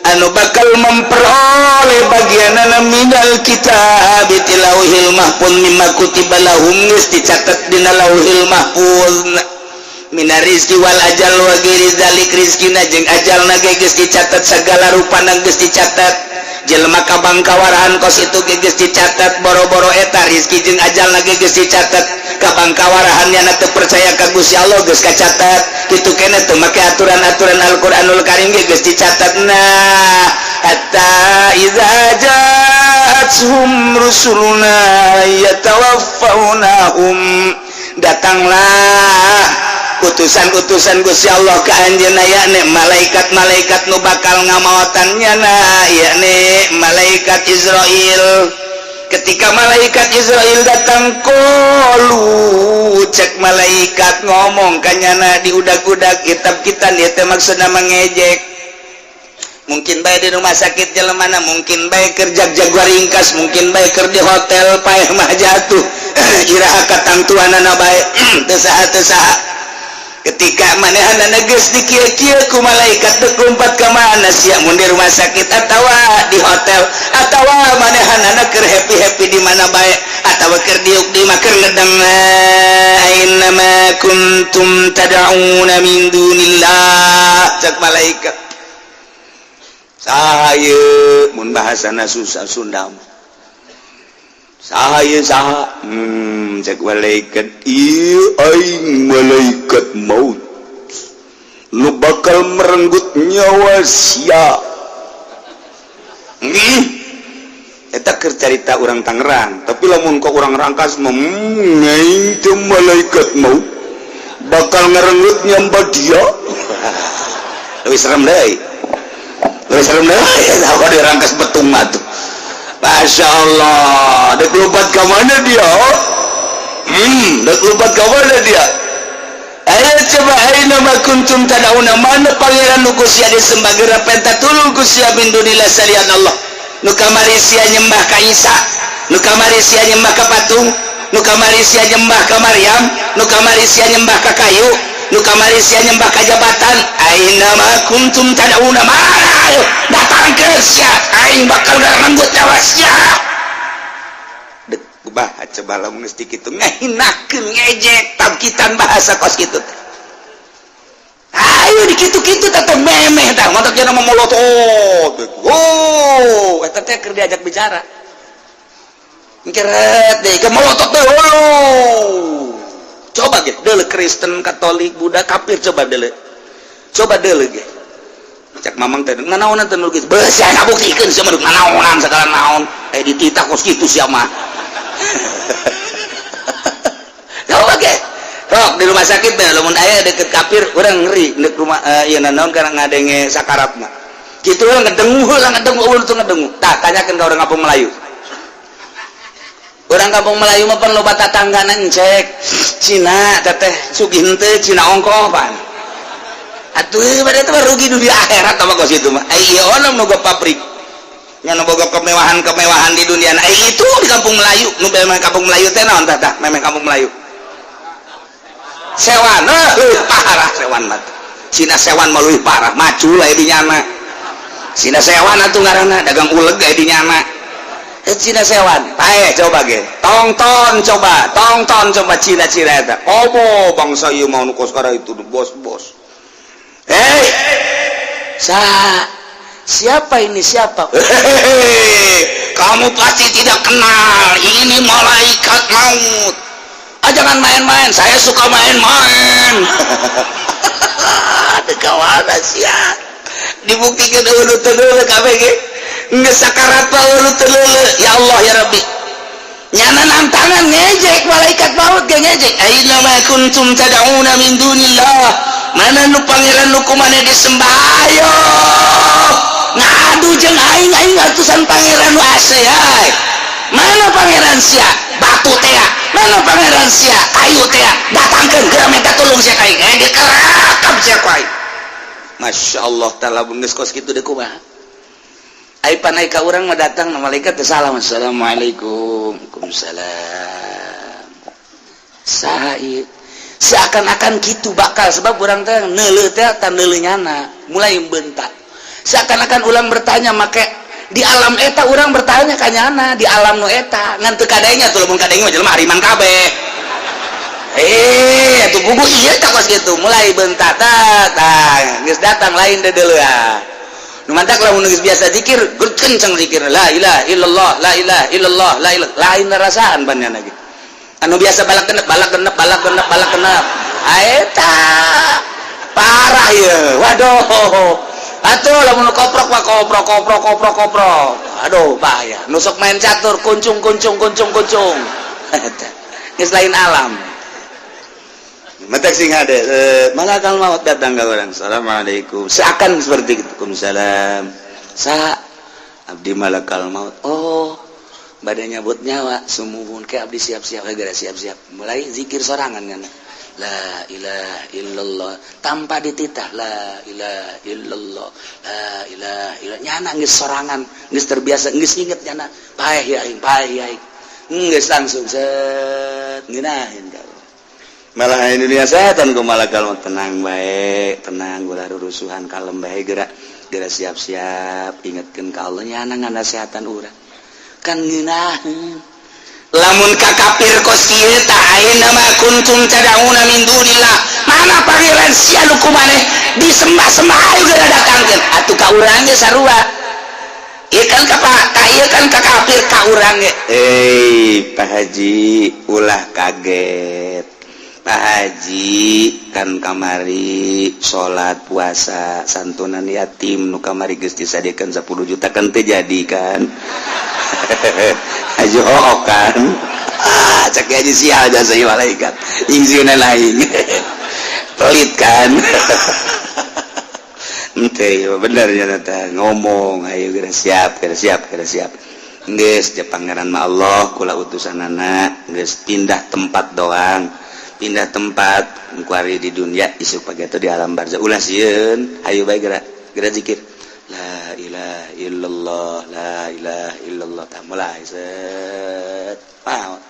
anu bakal memperoleh bagianana minal kitab ti lauhil mahfuz, mimma kutiba lahum geus dicatet dina lauhil mahfuz, mina rizki wal ajal wa ghairi dzalik, rizkina jeung ajalna ge geus dicatet, segala rupana geus dicatet. Jelema kabangkawarahan kos itu ge geus dicatet, boro-boro eta rizki jeung ajalna ge geus dicatet. Kabangkawarahan nyana teu percaya ka Gusti Allah geus kacatet, kitu keneh teu make aturan-aturan Al-Qur'anul Karim ge geus dicatet. Nah, hatta idza ja'atuhum rusuluna yatawaffawnahum, datanglah utusan-utusan Gusti Allah ke anjeunna, yakni malaikat-malaikat nu bakal ngamaotan nyana, yakni malaikat Izrail. Ketika malaikat Izrail datang, qalu, cek malaikat ngomong kanyana diudag-udag kitab kita dia teh, maksudna mengejek. Mungkin bae di rumah sakit jelemana, mungkin bae keur jag-jaguar ringkas, mungkin bae keur di hotel paeh mah jatuh, iraha katangtuanana bae teu saha teu saha. Ketika manehanana geus dikieu-kieu ku malaikat, dek lompat ka mana sia, mun di rumah sakit atawa di hotel atawa manehanana keur happy-happy di mana bae atawa keur diuk di mah keur ngedeng, aina ma kuntum tad'una min dunillah, cek malaikat. Saha ieu? Mun bahasana susah Sunda mah. Saha ieu, saha? Cek malaikat, ieu aing malaikat maut nu bakal merenggut nyawa sia. Eta keur carita urang Tangerang, tapi lamun kok urang Rangkas mah, aing teh malaikat maut bakal ngerenggut nyamba dia." Lebih serem deui, lebih serem deui kalau di Rangkas Betung mah tuh. Masya Allah, dek lompat ke mana dia? Dek lompat ke mana dia? Ayo coba, aina ma kuntum tad'una, mana pangeran nu ku sia disembah, geura penta tulung ku sia, min dunillah salian Allah. Nu kamari sia nyembah ka Isa, nu kamari sia nyembah ka patung, nu kamari sia nyembah ka Maryam, nu kamari sia nyembah ka kayu, nu kamari sia nyembah ka jabatan. Aina ma kuntum tad'una, mana? Ayo datang ke sia, aing bakal ngarenggut nyawa sia. Dek bah coba lamun geus kitu ngahinakeun, ngejek tabkitan bahasa kos kitu teh. Ayo dikitu-kitu tetep memeh tah matak cenah molotot. Oh, eta teh keur diajak bicara. Keret deh, ke molotot deh. Oh. Coba ge, deuleu Kristen, Katolik, Buddha, kafir, coba deuleu. Coba deuleu ge. Cek mamang teh nanaonan teh nu geus beuh sia ngabuktikeun sia mah nanaonan segala naon. Eh, dititah kos kitu sia mah. Coba ge. Sok di rumah sakit teh lamun aya deket kafir urang ngeri dek rumah ieu nanaon karena ngadenge sakarat mah. Kitu urang ngedengu heula, ngedengu eueuh tuh ngedengu. Tah tanyakeun ka urang kampung Melayu. Orang kampung Melayu mah pan loba tatanggana encek. Cina teteh sugih henteu, Cina ongkoh pan. Atuh pada itu mah rugi dunia akhirat apa kos itu mah. Ai ieu onam nu pabrik. Nya boga kemewahan-kemewahan di dunia. Nah, itu di kampung Melayu nu memang kampung Melayu teh naon tah? Memang kampung Melayu sewan, eh, parah sewan mah. Cina sewan mah leuwih parah, macul lah di nyana. Cina sewan atuh ngaranna dagang uleg aya di nyana. Eh, Cina sewan pae, coba ge tongton, coba tongton, coba Cina-Cina eta komo bangsa ieu mau nu kos itu bos-bos. Eh, sa siapa ini, siapa? Hehehe, kamu pasti tidak kenal, ini malaikat maut. Ah, jangan main-main, saya suka main-main. Ada kawan sia dibuktikan dulu dulu KBG nggak sakarat dulu dulu. Ya Allah, ya Rabbi, nyana nantangan ngejek malaikat maut ge ngejek, aina ma kuntum tad'una min dunillah, mana nu pangeran nu kumane disembah? Ayo ngadu jeung aing, aing atusan pangeran nu ase ay. Mana pangeran sia, batu tea? Mana pangeran sia, kayu tea? Datangkeun geura, minta tolong sia ka aing. Eh, dikerakap sia ku aing. Masya Allah ta'ala, geus kos kitu deui kumaha? Ai panai ka urang mah datang malaikat teh salam, assalamualaikum, waalaikumsalam. Said seakan-akan gitu bakal, sebab urang teh neuleuh teh tan neuleuh nyana mulai bentak, seakan-akan ulang bertanya make di alam eta, urang bertanya ka nyana di alam nu eta ngan teu kadenya tuh. Lamun kadenge mah jelema hariman kabeh. Eh, tuh bubu iya tak kos gitu mulai bentak tah, geus datang lain deuleuh. Nu mantak lamun geus biasa zikir, kenceng zikir la ilaha illallah, la ilaha illallah, la ilaha, lain rasaan ban lagi. Anu biasa balak genep, balak genep, balak genep, balak genep, eta parah ya. Waduh, atuh lamun koprok mah koprok, koprok, koprok, koprok, aduh bahaya. Nusuk main catur, kuncung, kuncung, kuncung, kuncung. Eta geus lain alam. Matak sing ada malakal maut datang ke orang, assalamualaikum, seakan seperti itu, waalaikumsalam, sa abdi malakal maut. Oh, badannya buat nyawa sumuhun ke abdi, siap-siap gara, siap-siap mulai zikir sorangan kan, la ilaha illallah, tanpa dititah, la ilaha illallah, la ilaha illallah. Nyana geus sorangan, geus terbiasa, geus inget nyana, paeh ya aing, paeh ya aing, geus langsung set ngeunahin. Malah di dunia setan ku malakal maut, tenang baik, tenang, ulah rusuhan, kalem bae, gerak gerak, siap-siap, ingatkeun ka Allah. Nyana nganasehatan urang kan ngeunaheun. Lamun ka kafir kos kieu tah, aina ma kuntum tad'una min dunillah, mana pangeran sia nu kumaneh disembah-sembah? Ayo geura datangkeun atuh. Ka urang ge sarua ieu kan, ka ka ieu kan ka kafir, ka urang ge, eh, Pak Haji, ulah kaget, Pak Haji, kan kamari salat, puasa, santunan yatim nu kamari geus disadiakeun 10 juta kan teu jadi kan? Haji hook kan? Ah, cek aja sial jasa malaikat ingsiuna lain pelit kan? Ente bener ya ngomong, ayo geura siap, geura siap, geura siap. Geus je pangeran mah Allah, kula utusanana geus pindah tempat doang, pindah tempat kuari di dunia, isuk pagi di alam barzah. Ulah sieun, ayo bae geura geura zikir la ilaha illallah, la ilaha illallah. Tah, mulai set. Maot.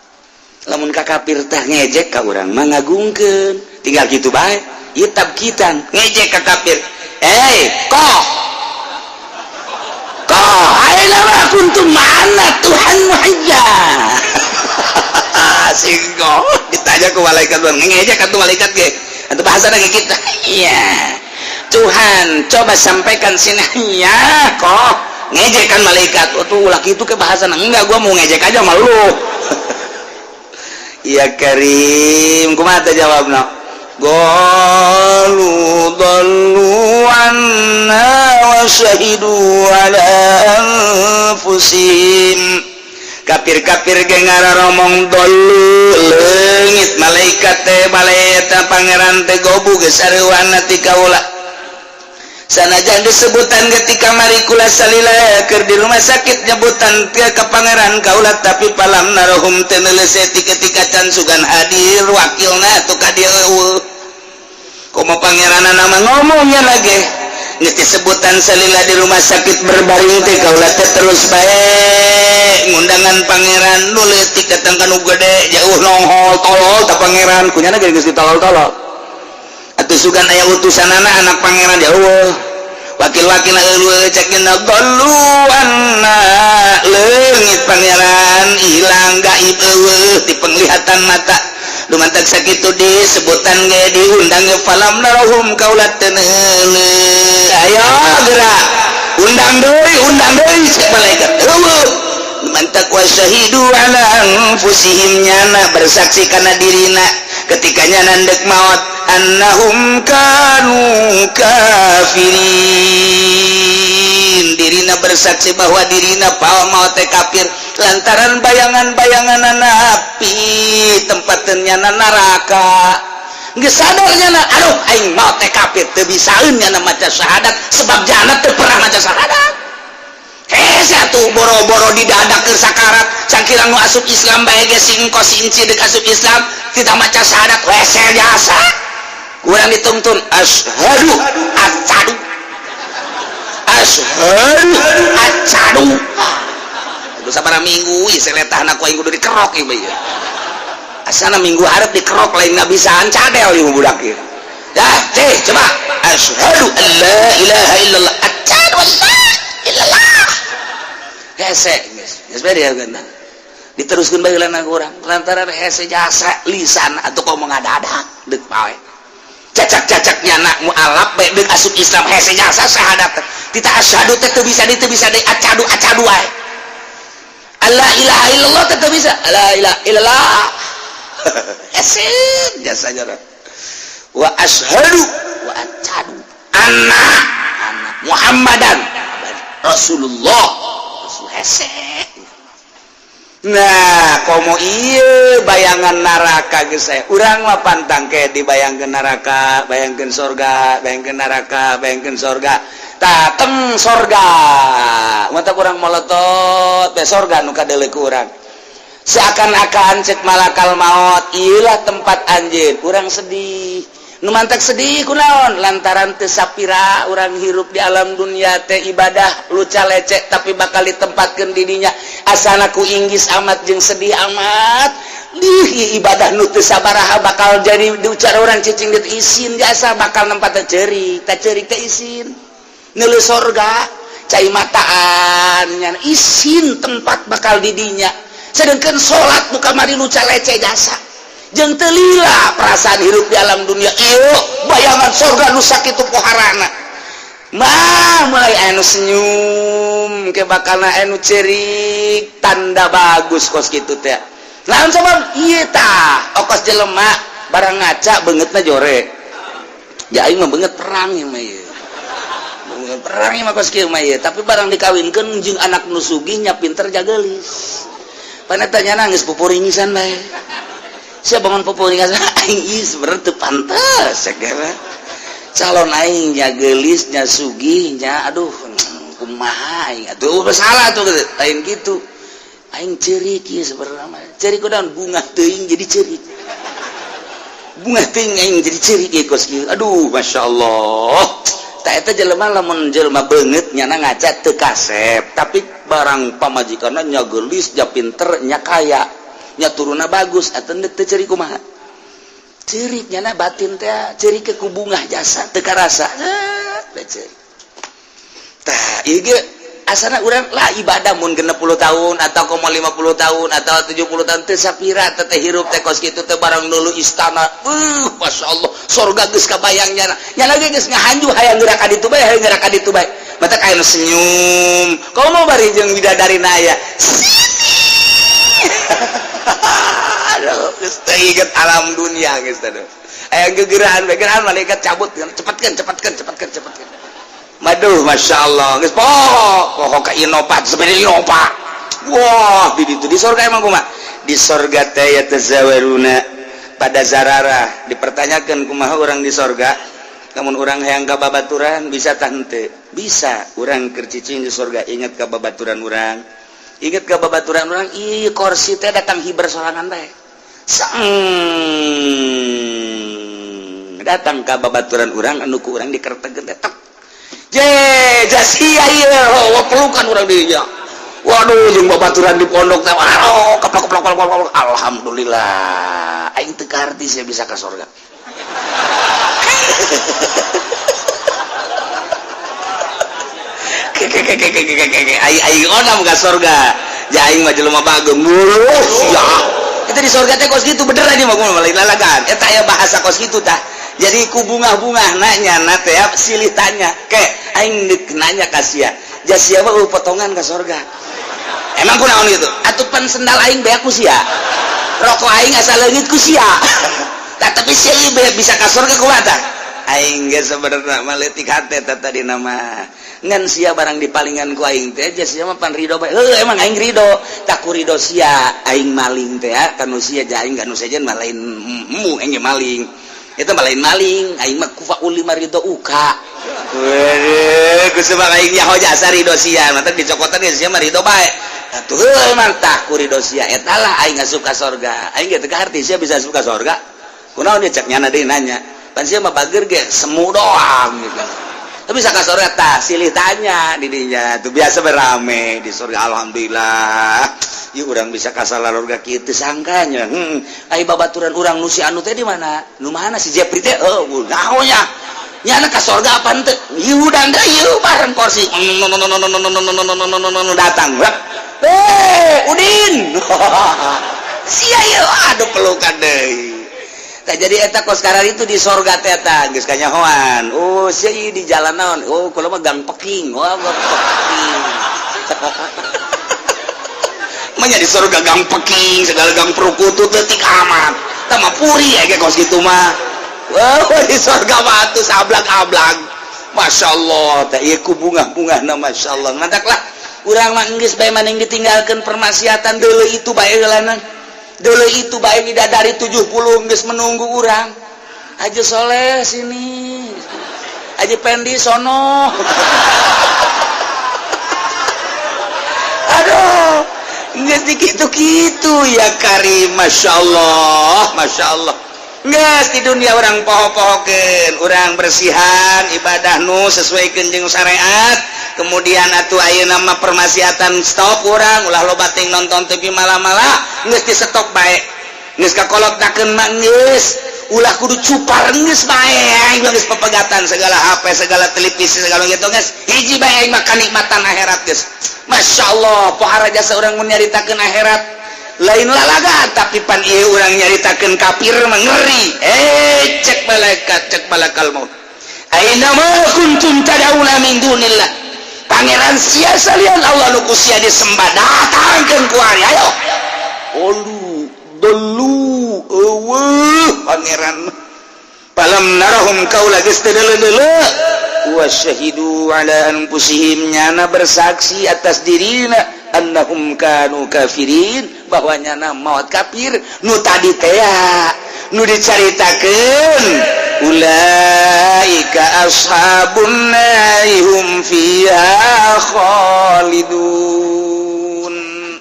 Lamun ka kafir tah ngejek, ka urang mah ngagungkeun, tinggal kitu bae ieu tabkitan. Ngejek ka kafir, eh, kok kok aina ma kuntum, mana Tuhan aja singgo ditanya ke malaikat, ngejek atau malaikat ge atau bahasa lagi kita, iya Tuhan, coba sampaikan sini ya. Kok ngejek kan malaikat? Oh, tuh laki itu ke bahasa enggak, gua mau ngejek aja malu. Iya Karim, kumaha teh jawabna? Qalu dhallu anna wa syahidu ala anfusihim. Kafir-kafir ge ngararomong dolu, leungit malaikat teh, malaikat pangeran teh gobu geus sareuwana ti kaula. Sanajan disebutan ketika marikula salila keur di rumah sakit, nyebutan ke ke pangeran kaula, tapi palam narohum teu neuleuh ketika can sugan hadir wakilna atuh ka dieu eueuh. Komo pangeran nama ngomongnya lagi. Geus disebutan salila di rumah sakit berbaring teh, kaula teh terus bae ngundangan Pangeran. Nu leutik datang ka nu gede, jauh nongol tolol ta pangeran kunyana geus ditolol-tolol atuh. Sugan aya utusanana anak pangeran jauh, wakil-wakil eueuh. Cek galu anna, leungit pangeran, hilang, gaib, eueuh di penglihatan mata. Lumantak sakitu disebutan ge, diundang ge, falam narahum, kaula teu. Ayo gerak, undang deui, undang deui, cek malaikat, eueuh. Mantak wa syahidu ala anfusihim, nyana bersaksi kana dirina ketika nyana ndek maut, annahum kanu kafirin. Dirina bersaksi bahwa dirina pawa maut teh kafir lantaran bayangan-bayangan api, tempat nyana neraka. Geus sadar nyana, aduh, aing maut teh kafir. Teu bisaeun nyana maca syahadat sebab nyana teu pernah maca syahadat. Hese atuh, boro-boro di dada keur sakarat. Sakira nu asup Islam bae ge singko sinci dek asup Islam tidak maca syahadat, hese jasa. Kurang dituntun, asyhadu acadu, asyhadu acadu. Aduh, sabaraha minggu ieu seletahna ku aing kudu dikerok ieu mah. Ieu asana minggu hareup dikerok, lain ngabisaan cadel ieu budak ieu. Dah, ceh, coba, asyhadu an la ilaha illallah, asyhadu an la illallah. Hese geus geus beda kan, diteruskeun bae heula urang lantaran hese jasa lisan atau kau mengada-ada deuk pawe cacak-cacak nyana mualaf bae deuk asup Islam. Hese jasa syahadat, tita asyhadu teh teu bisa, teu bisa deui, acadu acadu wae. La ilaha illallah teh teu bisa, la ilaha illallah. Hese jasa nyana wa asyhadu wa acadu anna anna Muhammadan Rasulullah. Rasul hese. Nah, komo iya bayangan neraka geus saya. Urang mah pantang ke dibayangkeun neraka, bayangkeun sorga, bayangkeun neraka, bayangkeun sorga. Tah, teng sorga. Mata kurang molotot, be sorga nu kadeuleu ku urang. Seakan-akan cek malakal maut, iyalah tempat anjeun. Urang sedih. Nu mantak sedih kunaon? Lantaran teu sapira urang hirup di alam dunia teh ibadah luca lecek, tapi bakal ditempatkeun di dinya. Asana ku inggis amat jeung sedih amat. Lih, ibadah nu teu sabaraha bakal jadi diucar orang cicing dit isin jasa bakal nempat ceurik, tah ceurik teh isin. Neuleuh sorga cai mataan nya isin tempat bakal di dinya. Sedangkan salat nu kamari luca lecek jasa jeung teu lila perasaan hirup di alam dunia, ieu bayangan sorga nu sakitu poharana mah mulai anu senyum ke bakalna anu cerik, tanda bagus kos kitu teh. Lamun sabab ieu tah okos jelema barang ngaca beungeutna jore ya, aing mah beungeut perang ieu mah, ieu beungeut perang ieu mah kos kieu mah ieu. Tapi barang dikawinkeun jeung anak nu sugih nya pinter jageulis, paneta nya nangis pupuringisan bae. Sia bangun pupuringisan, aing ieu sebenarnya teu pantes segera calon aing nya geulis nya sugih nya, aduh, kumaha aing atuh, salah tuh, lain gitu. Aing ceurik ieu sebenarnya mah, ceurik kunaon? Bunga teuing jadi ceurik, bunga teuing aing jadi ceurik ieu kos kieu. Aduh, masyaallah. Tah, eta jelema lamun jelema beungeut nyana ngaca teu kasep, tapi barang pamajikanna nya geulis nya pinter nya kaya nya turunna bagus atuh, teu ceurik kumaha? Ceurik nyana batin teh, ceurik ke ku bungah jasa teu karasa teh ceurik. Tah, ieu ge asana urang lah ibadah mun 60 tahun atau komo 50 tahun atau 70 tahun teu sapira teh hirup teh kos kitu teh. Barang dulu istana, masyaallah, sorga geus kabayang nyana, nyana ge geus ngahanju hayang geura ka ditu bae, hayang geura ka ditu bae. Mata kayak nu senyum komo bari jeung bidadari aya sini. Aduh, geus teu inget alam dunia geus teh. Aya gegeraan bae, geraan malaikat cabut, cepatkeun, cepatkeun, cepatkeun, cepatkeun. Maduh, masya Allah, geus poho poho ka Innova, sepeda Innova. Wah, di ditu di sorga emang kumaha? Di sorga teh yatazawaruna pada zararah. Dipertanyakan kumaha orang di sorga, namun orang hayang ka babaturan bisa tah henteu? Bisa. Urang keur cicing di sorga inget ka babaturan urang, inget ka babaturan urang. Ih, kursi teh datang hiber sorangan bae. Sang datang ka babaturan urang anu ku urang dikertekeun teh tek. Je, jasia ieu, oh, pelukan urang dirinya. Waduh, jeung babaturan di pondok teh, oh, keplok keplok keplok keplok. Alhamdulillah, aing teu kaharti sia bisa ka sorga. Aing aing onam ka sorga. Ja aing mah jelema bageng. Sia. Itu di sorga teh kos kitu bener aja mah gua lain lalagan. Eta aya bahasa kos kitu tah. Jadi ku bunga-bunga nanya na teh silih tanya. Ke aing deuk nanya ka sia. Ja sia mah potongan ka sorga. Emang kunaon gitu? Atuh pan sendal aing beak ku sia. Rokok aing asa leungit ku sia. Tah tapi sia ieu bisa ka sorga kumaha tah? Aing ge sebenarnya mah leutik hate tah tadi nama. Ngan sia barang dipalingan ku aing teh ja sia mah pan ridho bae. Heuh emang aing ridho. Tak ku ridho sia aing maling teh ya kanu sia ja aing kanu sejen mah lain mu aing ge maling. Itu mah lain maling, aing mah kufa ulima ridho uka. Wede, ku sebab aing nyaho jasa ridho sia, mata dicokotan ge sia mah ridho bae. Atuh heuh emang tah ku ridho sia eta lah aing asup ka sorga. Aing ge teu kaharti sia bisa asup ka sorga. Kunaon dia cek nyana deui nanya. Pan sia mah bager ge semu doang gitu. Tapi bisa ka sorga tah silih tanya di dinya tuh biasa berame di surga alhamdulillah. Ieu urang bisa ka salarurga kieu sangkanya. Ai babaturan urang nu si anu teh di mana? Nu mana si Jepri teh? Oh, naon nya? Nyana ka sorga apa henteu? Ieu hudang deui ieu bareng kursi. Datang. Eh, Udin. Sia ieu aduh pelukan deui. Tak jadi eta kos karar itu di sorga teh eta geus kanyahoan. Oh, sia ieu di jalan naon? Oh, kula mah gang peking. Wah, gang peking. Manya di sorga gang peking, segala gang perukutut leutik amat. Tah mah puri ge kos kitu mah. Wah, di sorga mah atuh sablag-ablag. Masya Allah, teh ieu ku bungah-bungahna Masya Allah. Mantaklah urang mah geus bae maning ditinggalkeun permaksiatan deuleu itu bae heulana. Dulu itu bae bidadari 70 geus menunggu urang. Haji Soleh sini. Haji Pendi sono. Aduh, geus dikitu-kitu ya Karim, Masya Allah, Masya Allah. Geus di dunia orang poho-pohokeun, urang bersihan ibadah nu sesuaikeun jeung syariat. Kemudian atuh ayeuna mah permaksiatan stop urang, ulah loba ting nonton TV malah-malah geus di stop bae. Geus kakolotakeun mah geus, ulah kudu cupar geus bae aing mah geus pepegatan segala HP, segala televisi, segala gitu geus. Hiji bae aing mah kanikmatan akhirat geus. Masya Allah, pohara jasa urang mun nyaritakeun akhirat lain lalaga tapi pan ieu urang nyaritakeun kafir mah ngeri. Cek malaikat, cek malakal maut. Aina ma kuntum tad'una min dunillah. Pangeran sia salian Allah nu ku sia disembah datangkeun ku ari ayo. Olu dolu eueuh pangeran. Falam narahum kaula geus teu deuleu-deuleu wa syahidu ala anfusihim nyana bersaksi atas dirina annahum kanu kafirin bahwa nyana maut kafir nu tadi teh nu dicaritakeun ulaika ashabun nari hum fiha khalidun.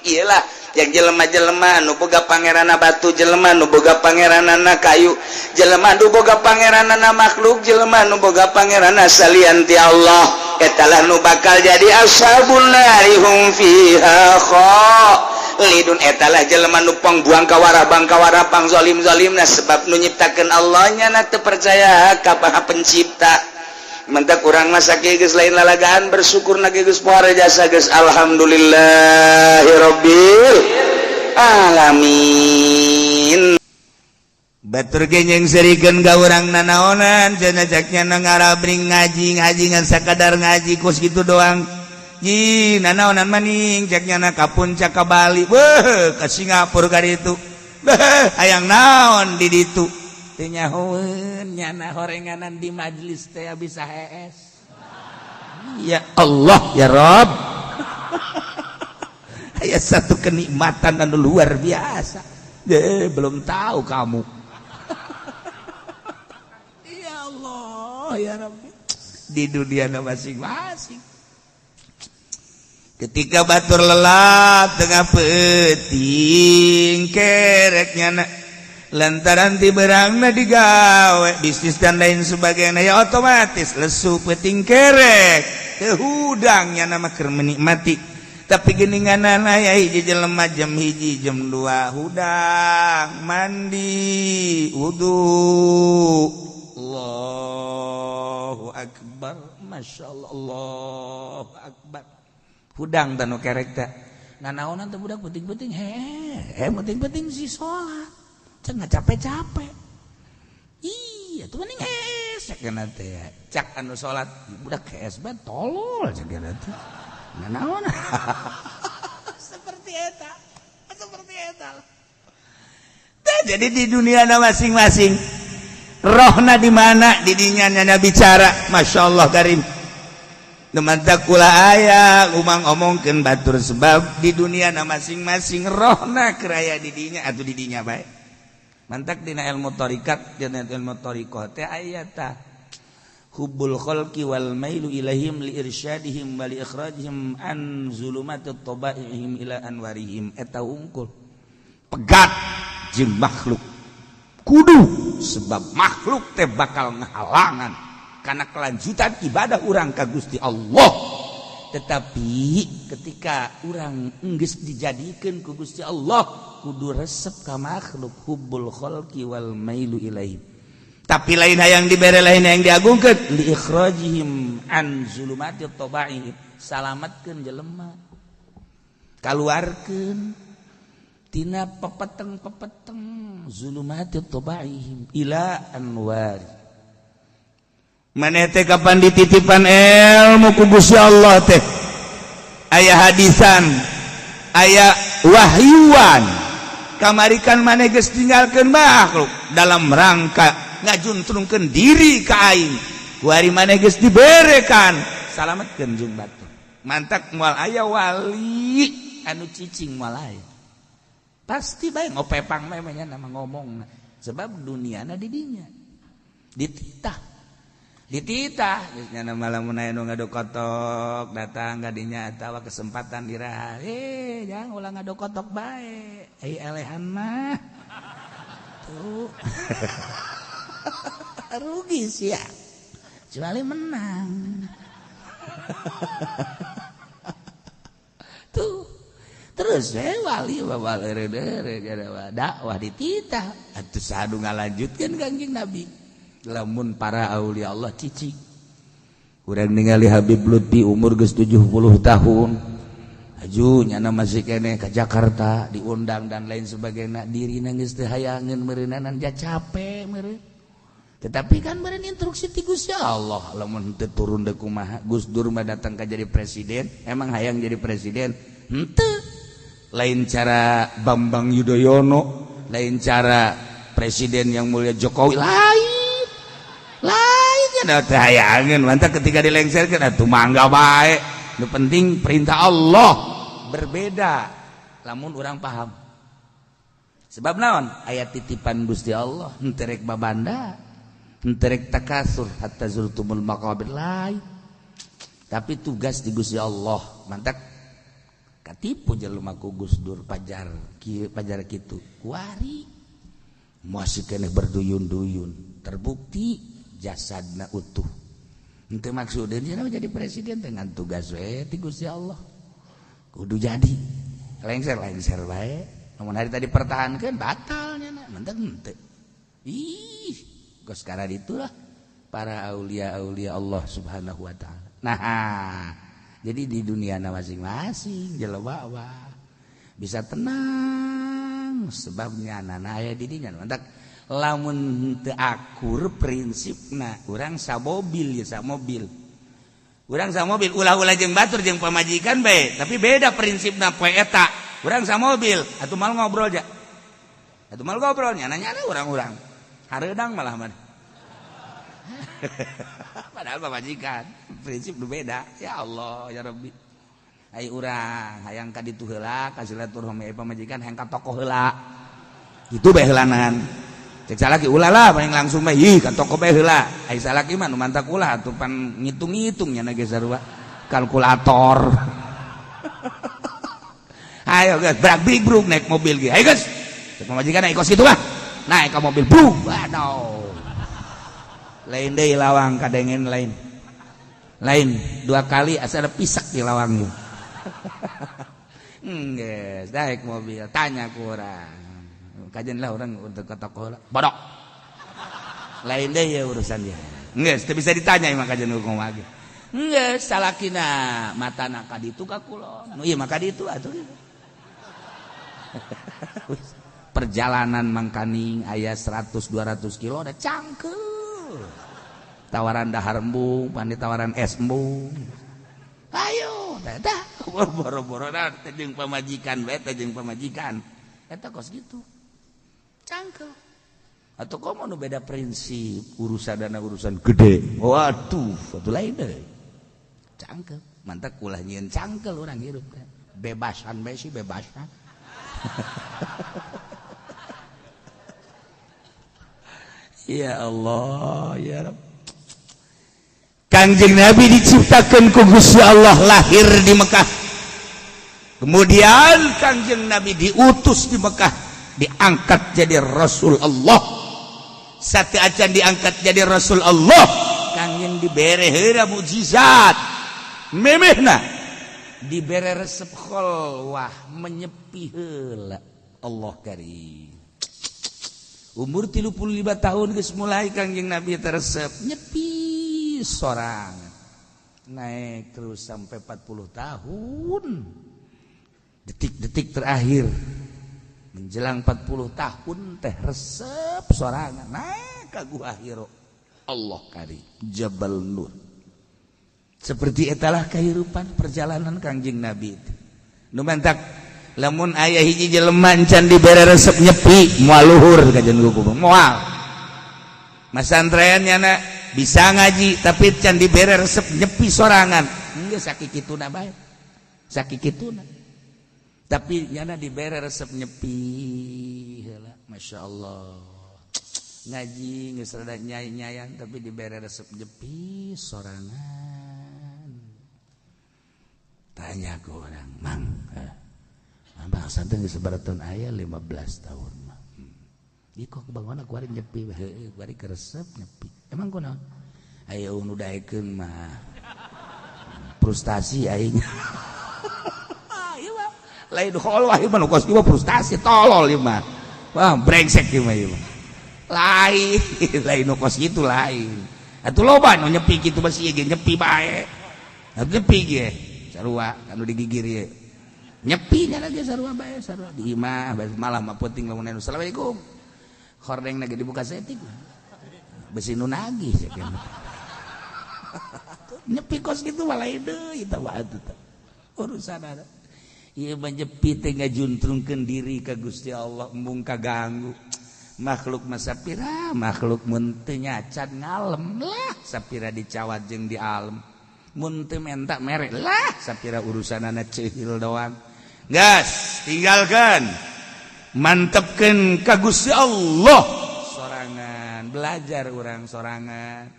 Iyalah yang jelema-jelema nu boga pangeranna batu, jelema nu boga pangeranana kayu, jelema nu boga pangeranana makhluk, jelema nu boga pangeranna salian ti Allah, eta lah nu bakal jadi ashabun nari hum fiha khalidun. Eta lah jelema nu pangbuang kawara bang kawara pang zalim-zalimna sebab nu nyiptakeun Allah nya na teu percaya ka Maha Pencipta. Mentak urang mah sakieu geus lain lalagaan bersyukur na geus pohara jasa geus alhamdulillahirabbil alamin. Batur ge nyengserikeun ka urang nanaonan cenah cek nya ngarabring ngaji ngaji ngan sakadar ngaji kos kitu doang. Ji nanaonan maning cek nya ka puncak ka Bali, beuh ka Singapura ka ditu. Beuh hayang naon di ditu. Teu nyahoeun nyana horenganan di majelis teh bisa hees. Ya Allah ya Rob. Aya satu kenikmatan anu luar biasa. Belum tahu kamu. Ya Allah ya Rabbi. Di dunia masing-masing. Ketika batur lelap tengah peuting kereknya na Lantaran ti berangna digawe bisnis dan lain sebagainya, ya otomatis lesu peuting kerek teu hudangnya nama keur menikmati. Tapi geningan aya hiji jelema jam 1, jam 2 hudang, mandi, wudu, Allahu akbar, Masya Allah, Allahu akbar, hudang tanu kerek teh. Nanaonan teh budak penting-penting? He, penting-penting si salat cek nggak capek-capek. Iya tuh mending hese kena teh. Cak anu salat, budak hees bae, tolol, cek kena teh. Nanaon seperti eta, seperti eta. Teh, jadi di dunia na masing-masing rohna di mana, didinya nyana bicara. Masya Allah karim. Mantap kula aya umang omongkeun batur, sebab di dunia na masing-masing rohna keraya didinya atau didinya baik. Mantak dina ilmu tarikat, dina ilmu thariqah teh aya tah hubbul khalqi wal mailu ilaihim li irsyadihim wa li ikhrajihim an zulumati tabaihim ila anwarihim. Eta hungkul pegat jeung makhluk kudu, sebab makhluk teh bakal ngahalangan karena kelanjutan ibadah urang ka Gusti Allah. Tetapi ketika urang enggeus dijadikeun ku Gusti Allah, kudu resep ka makhluk, hubbul khalqi wal mailu ilaihim, tapi lain hayang dibere, lain yang diagungkeun, li ikhrajihim an zulumati tabaihim, salamatkeun jelema, kaluarkeun tina pepeteng-pepeteng zulumati tabaihim ila anwar. Maneh teh kapan dititipan ilmu ku Gusti Allah teh, aya hadisan, aya wahyuan, kamarikan maneh geus tinggalkeun makhluk dalam rangka ngajuntrungkeun diri ka aing. Kuari maneh geus diberekan, salametkeun jeung batur. Mantak moal aya wali anu cicing, moal aya. Pasti bae ngopepang memangnya nama ngomong, sebab duniana di dinya dititah, dititah nyana. Malam aya nu ngadokotok datang ka dinya atawa kesempatan diraha, eh, jangan ulah ngadokotok bae, eh, elehan mah tuh rugi sih ya, kecuali menang tuh. Terus wali dakwah dititah atuh sadu ngalanjutkeun Kangjeng Nabi. Lamun para aulia Allah cicing, kurang ningali Habib Lutfi umur geus 70 tahun aju nyana masih keneh ke Jakarta diundang dan lain sebagainya, dirina geus teu hayangeun meureunanan, ja capek meureun. Tetapi kan meureun instruksi ti Gusti Allah, lamun teu turun deui kumaha? Gus Dur mah datang ka jadi presiden, emang hayang jadi presiden? Henteu. Lain cara Bambang Yudhoyono, lain cara presiden yang mulia Jokowi, lain lain hayangan. Mantap ketika dilengserkan atuh mangga bae, nu penting perintah Allah. Berbeda lamun orang paham sebab naon, ayat titipan Gusti Allah, henteu rek babanda, henteu rek takasur hatta zurtumul maqabir, lain. Tapi tugas di Gusti Allah. Mantap katipu jelema ku Gus Dur, pajar kieu, pajar kitu. Kuari masih keneh berduyun-duyun, terbukti jasadna utuh. Henteu maksudnya dia jadi presiden dengan tugas we ti Gusti Allah kudu jadi lengser, lengser bae. Namun hari tadi pertahankan, batalnya mantap henteu. Ih, geus sekarang itulah para aulia aulia Allah Subhanahu wa taala. Nah, jadi di dunia masing-masing jelema bisa tenang sebabnya nana aya di dinya. Mantap lamun teu akur prinsipna, urang samobil ya samobil, urang samobil, ulah-ulah jeung batur, jeung pamajikan bae, tapi beda prinsipna poe eta. Urang samobil atuh mal ngobrol ja, atuh mal ngobrol nyana-nyana urang-urang hareudang malah mah, padahal pamajikan prinsip nu beda. Ya Allah ya Rabbi. Ai urang hayang ka ditu heula ka silaturahmi pamajikan, hayang ka toko heula, itu bae heulanan. Cek salaki, ulah lah, paling langsung bae, ih, ka toko bae heula. Ai salaki mah nu mantak ulah atuh, pan ngitung-ngitung nya ge sarua kalkulator. Ayo guys, brak brik bruk naik mobil ge. Ayo guys, cek pamajikan, ayo kos kitu mah. Naik ke mobil, buh, waduh. Lain deui lawang kadengen, lain. Lain dua kali asa ada pisak di lawang. Geus, naik mobil, tanya ku urang. Kajian lah orang untuk ke toko lah. Bodok. Lain deh ya urusan dia. Geus, teu bisa ditanya emang kajian hukum lagi. Geus, salakina matana ka ditu ka kulon. Nu ieu mah ka ditu atuh. Perjalanan mangkaning aya 100 200 kilo ada cangkeul. Tawaran dahar embung, pan tawaran es embung. Ayo, dah boro-boro teh jeung pamajikan bae, teh jeung pamajikan. Eta kos gitu. Cangkeul. Atau komo nu beda prinsip, urusan dana urusan gede. Waduh, atuh lain deui. Cangkeul. Mantak ulah nyieun cangkeul urang hirup teh. Bebasan bae sih, bebasan. Ya Allah, ya Rabb. Kangjeng Nabi diciptakan ku Gusti Allah lahir di Mekah. Kemudian Kangjeng Nabi diutus di Mekah, diangkat jadi Rasul Allah. Sate acan diangkat jadi Rasul Allah, Kangjeng dibere heula mukjizat. Memehna dibere resep kholwah, menyepi heula Allah karim. Umur 35 tahun geus mulai Kangjeng Nabi teresep nyepi sorang, naik terus sampai 40 tahun. Detik-detik terakhir menjelang 40 tahun teh resep sorangan naik ka Gua Hiro. Allah kari Jabal Nur. Seperti etalah kehidupan perjalanan Kangjeng Nabi itu. Nu mantak lamun aya hiji jelema can dibere resep nyepi moal luhur kajian hukum moal. Masantren nyana bisa ngaji tapi can dibere resep nyepi sorangan geus sakikituna bae, sakikituna. Tapi nyana dibere resep nyepi heula, Masya Allah. Ngaji geus rada nyai-nyayan tapi dibere resep nyepi sorangan. Tanya ke orang, "Mang, Bang santen geus sabaraha tahun?" Aya 15 tahun mah. Ih kok bangun kuari nyepi, heueuh kuari keresep nyepi. Emang kunaon? Aya nu daekeun mah frustasi aing. Ieu mah lain kholwah, ieu mah nu kos ieu frustasi tolol ieu mah. Wah, brengsek ieu mah ieu mah. Lain, lain nu kos kitu lain. Atuh loba nu nyepi kitu basi ge nyepi bae. Atuh nyepi ge sarua anu digigir ieu. Nyepi nya lagi sarua bae, sarua di imah malah mah penting lamun anu assalamualaikum. Hordeng lagi dibuka setik. Besi nu nagih nyepi kos gitu malah deui eta mah atuh urusan ada. Ieu mah nyepi teh ngajuntrungkeun diri ka Gusti Allah, embung kaganggu. Makhluk mah sapira, makhluk mun teu nyacan ngalem lah, sapira dicawat jeung di alem. Mun teu menta mere lah, sapira urusanana ceuhil doang. Gas, tinggalkan. Mantepkeun ka Gusti Allah sorangan, belajar urang sorangan.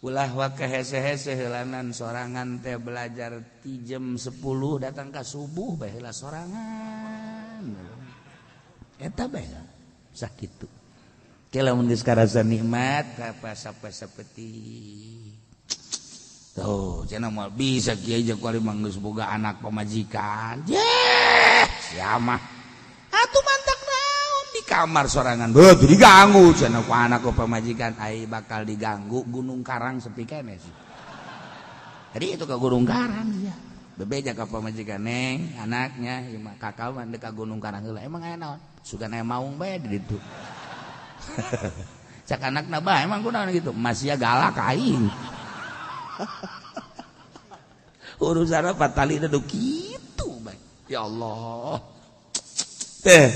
Ulah waka hese-hese heulanan sorangan teh belajar ti jam 10 datang ka subuh bae heula sorangan. Eta bae sakitu. Ke lamun geus karasa nikmat ka sapetik. Tuh, cenah moal bisa kiai jeung kuari mah geus boga anak pamajikan. Yeh, sia mah. Atuh mantak naon di kamar sorangan. Beuh, diganggu cenah ku anak ku pamajikan, ai bakal diganggu Gunung Karang sepi keneh sih. Jadi itu ke Gunung Karang ya. Bebeja ka pamajikan, neng, anaknya ieu mah kakak mah deuk ka Gunung Karang heula. Emang aya naon? Sugan aya maung bae di ditu. Cak anakna bae emang kunaon gitu. Masih galak aing. Urusan apa tali itu gitu bae. Ya Allah. Teh.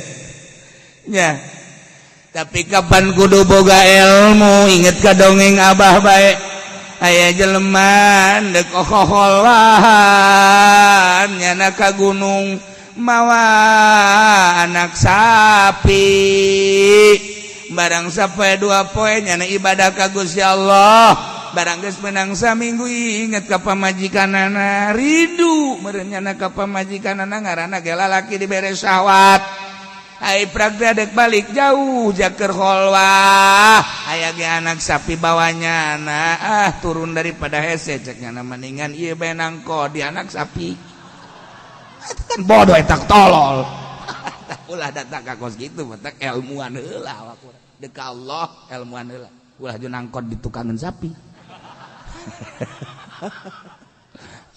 Nya. Tapi kapan kudu boga ilmu, inget ka dongeng abah bae. Aya jelema deuk ohoholan nyana ka gunung mawa anak sapi. Barang sampai 2 poe nyana ibadah ka Gusti Allah. Barang geus menang saminggu inget ka pamajikanana, rindu meureun nyana ka pamajikanana, ngaranna ge lalaki dibere syahwat. Ai prak teh dek balik jauh jaker kholwah aya ge anak sapi bawanya nah ah turun daripada hese cek nyana mendingan ieu bae nangko di anak sapi. Itu kan bodoh eta tolol. Ulah datang ka kos kitu matak ilmuan heula dek Allah ilmuan heula ulah jeung nangkot di tukangan sapi.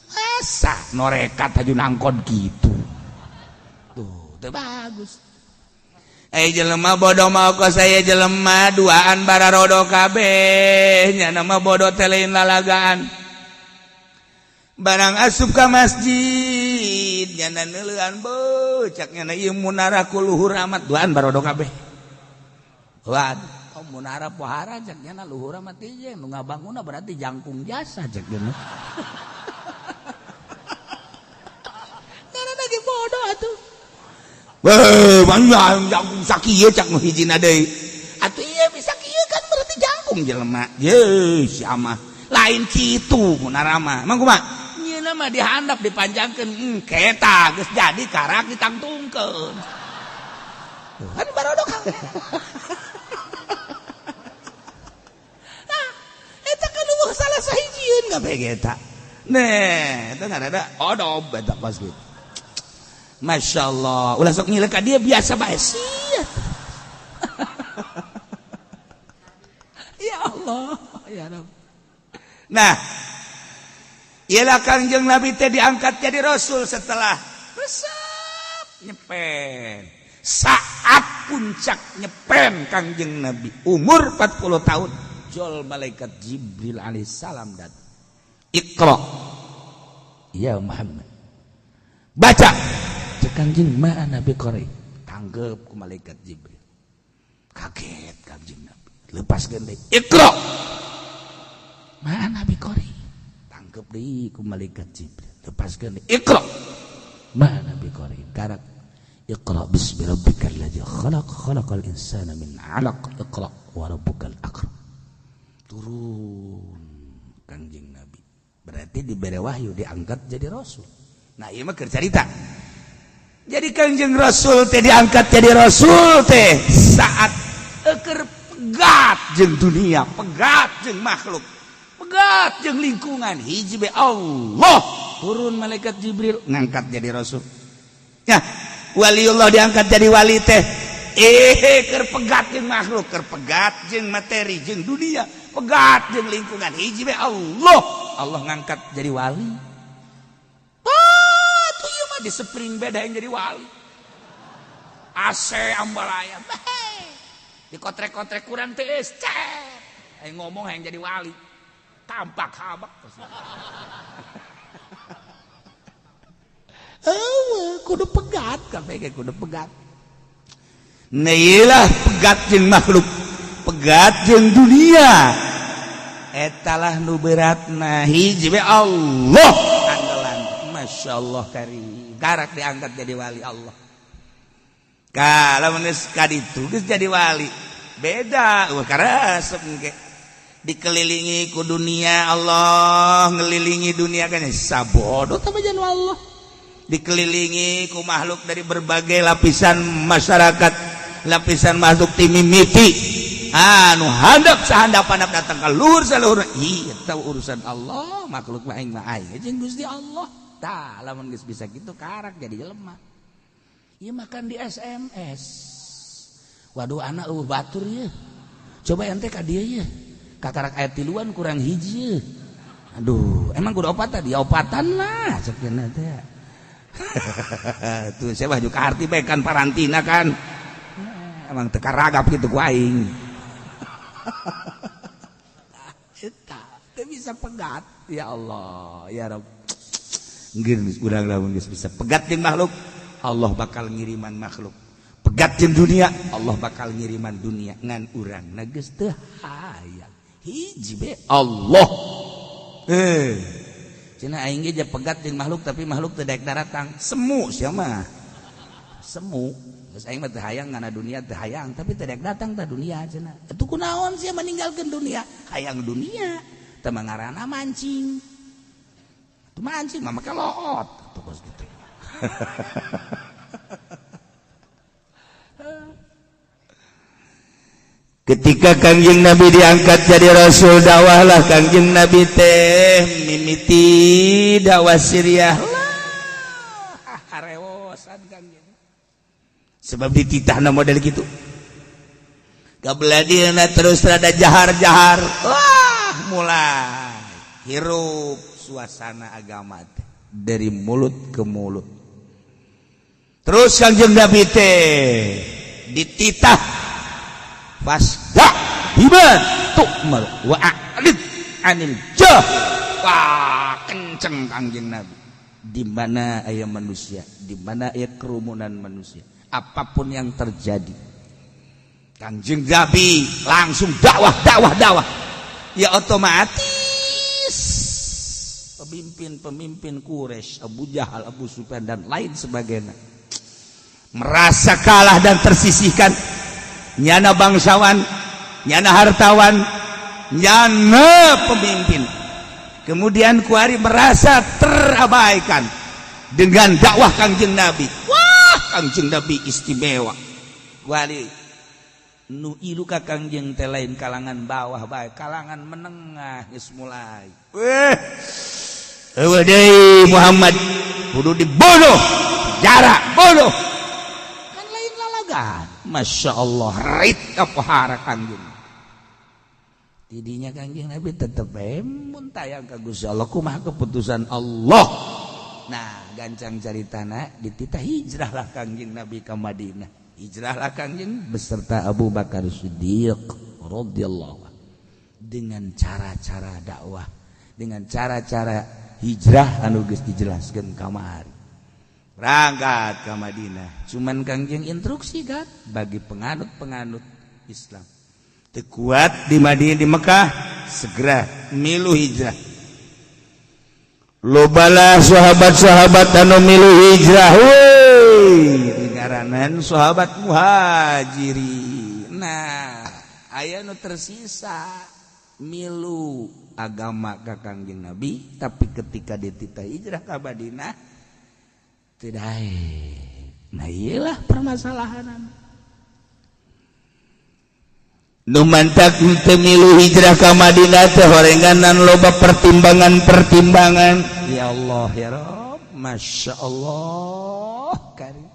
Masa norekat haju nangkot gitu tuh teu bagus. Jelema bodoh mau ke saya jelema duaan bararodo kabeh nya nama bodoh teh lain lalagaan barang asup ka masjid nyana neuleuan beuh cak nyana ieu munara ku luhur amat duaan barodo kabeh. Waduh, oh munara pohara cak nyana luhur amat ieu nu ngabangunna berarti jangkung jasa cak nyana. Nyana lagi bodoh atuh. Weh, bangga jangkung sakieu cak nu hijina deui. Atuh ieu bisa kieu kan berarti jangkung jelema. Ye, si amah. Lain kitu munara mah. Emang kumaha? Nyeuna mah dihandap dipanjangkeun, keta geus jadi karak ditangtungkeun. Kan barodok. Nah, eta kan eueuh salah sahijieun kabeh eta. Neh, eta ngaranna odob eta kos kitu. Masya Allah, ulah sok ngilek ka dia biasa bae sia. Ya Allah, ya Rabb. Nah, ialah Kangjeng Nabi teh diangkat jadi rasul setelah resep nyepen. Saat puncak nyepen Kangjeng Nabi umur 40 tahun, jol malaikat Jibril alaihissalam datang. Iqra ya Muhammad. Baca. Kangjeng ma Nabi qori tanggep ku malaikat Jibril. Kaget Kangjeng Nabi. Lepas deui. Iqra. Ma Nabi qori. Tanggep deui ku malaikat Jibril. Lepas deui. Iqra. Ma Nabi qori. Karak Iqra bismi rabbikal ladzi khalaq khalaqal insana min 'alaq iqra wa rabbukal akram. Turun Kangjeng Nabi. Berarti diberi wahyu diangkat jadi rasul. Nah, ieu mah keur carita. Jadi Kangjeng Rasul teh diangkat jadi rasul teh saat eker pegat jeung dunia, pegat jeung makhluk, pegat jeung lingkungan. Hiji be Allah turun malaikat Jibril ngangkat jadi rasul. Ya, waliullah diangkat jadi wali teh keur pegat jeung makhluk, keur pegat jeung materi jeung dunia, pegat jeung lingkungan. Hiji be Allah, Allah ngangkat jadi wali. Di spring beda yang jadi wali. AC ambalaya. Di kotrek-kotrek kurang tiis, cet. Ayo ngomong yang jadi wali. Tampak habak. Kudu pegat, kabeh kudu pegat. Nah, pegat jeung makhluk, pegat jeung dunia. Etalah nu beratna hiji be Allah andalan. Masya Allah karim. Karak diangkat jadi wali Allah. Kalau geus kaditu geus jadi wali. Beda, wah karesep engke. Dikelilingi ku dunia Allah, ngelilingi dunia kan sabodo tah bajan Allah. Dikelilingi ku makhluk dari berbagai lapisan masyarakat, lapisan makhluk timimiti. Anu handap sahandap-handap datang ka luhur saluhur. Ih, eta urusan Allah, makhluk mah aing mah aing jeung Gusti Allah. Tah, lamun geus bisa gitu karak jadi jelema. Ieu makan di SMS. Waduh anak eueuh batur ieu. Coba ente ka dieu ieu. Kakarak aya tiluan kurang hiji ieu. Aduh, emang kudu opatan dia opatan lah cek cenah teh. Tuh saya baju karti bae kan parantina kan. Emang teu karagap kitu ku aing. Eta teu bisa pegat. Ya Allah, ya Rabb. Geus urang lamun geus bisa pegat jeung makhluk, Allah bakal ngiriman makhluk. Pegat jeung dunia, Allah bakal ngiriman dunia. Ngan urang na geus teu hayang. Hiji be Allah. Cenah aing ge pegat jeung makhluk tapi makhluk teu daek daratang. Semu sia mah. Semu. Geus aing mah teu hayang ngana dunia teu hayang tapi teu daek datang tah dunia cenah. Atuh kunaon sia meninggalkeun dunia? Hayang dunia. Teu mangarana mancing. Atuh mancing mah make loot atuh kos kitu. Ketika Kangjeng Nabi diangkat jadi rasul, dakwahlah Kangjeng Nabi teh mimiti dakwah sirriyah lah, harewosan Kangjeng, sebab dititahna model gitu. Kabelah terus rada jahar-jahar, wah, mulai hirup suasana agama teh dari mulut ke mulut. Terus Kangjeng Nabi teh dititah, "Fasda' bima tu'mar wa a'rid 'anil jah." Wah, kenceng Kangjeng Nabi. Di mana aya manusia, di mana aya kerumunan manusia, apapun yang terjadi, Kangjeng Nabi langsung dakwah, dakwah, dakwah. Ya otomatis pemimpin-pemimpin Quraisy, Abu Jahal, Abu Sufyan, dan lain sebagainya merasa kalah dan tersisihkan. Nyana bangsawan, nyana hartawan, nyana pemimpin, kemudian kuari merasa terabaikan dengan dakwah Kangjeng Nabi. Wah, Kangjeng Nabi istimewa. Kuari nu ilu ka Kangjeng teh lain kalangan bawah bae, kalangan menengah geus mulai, "Weh, euweuh deui Muhammad, kudu dibunuh, jarak bunuh." Kan lain lalagan. Masya Allah, rit kapohara Kangjeng. Tidinya Kangjeng Nabi tetep mun tayang ka Gusti Allah, kumaha keputusan Allah. Nah, gancang caritana, dititah hijrahlah Kangjeng Nabi ke Madinah. Hijrahlah Kangjeng beserta Abu Bakar Siddiq radhiyallahu, dengan cara-cara dakwah, dengan cara-cara hijrah anu geus dijelaskeun kamari. Berangkat ke Madinah, cuman Kangjeng instruksi kan bagi penganut-penganut Islam teu kuat di Madinah, di Mekah, segera milu hijrah. Lobalah sahabat-sahabat anu milu hijrah, woi, dingaranan sahabat Muhajirin. Nah, aya nu tersisa milu agama ka Kangjeng Nabi, tapi ketika dititah hijrah ka Madinah tidak. Nah, iyalah permasalahan. Nu mantak teu milu hijrah ka Madinah teh horenganan loba pertimbangan-pertimbangan. Ya Allah, ya Rob, Masya Allah karim.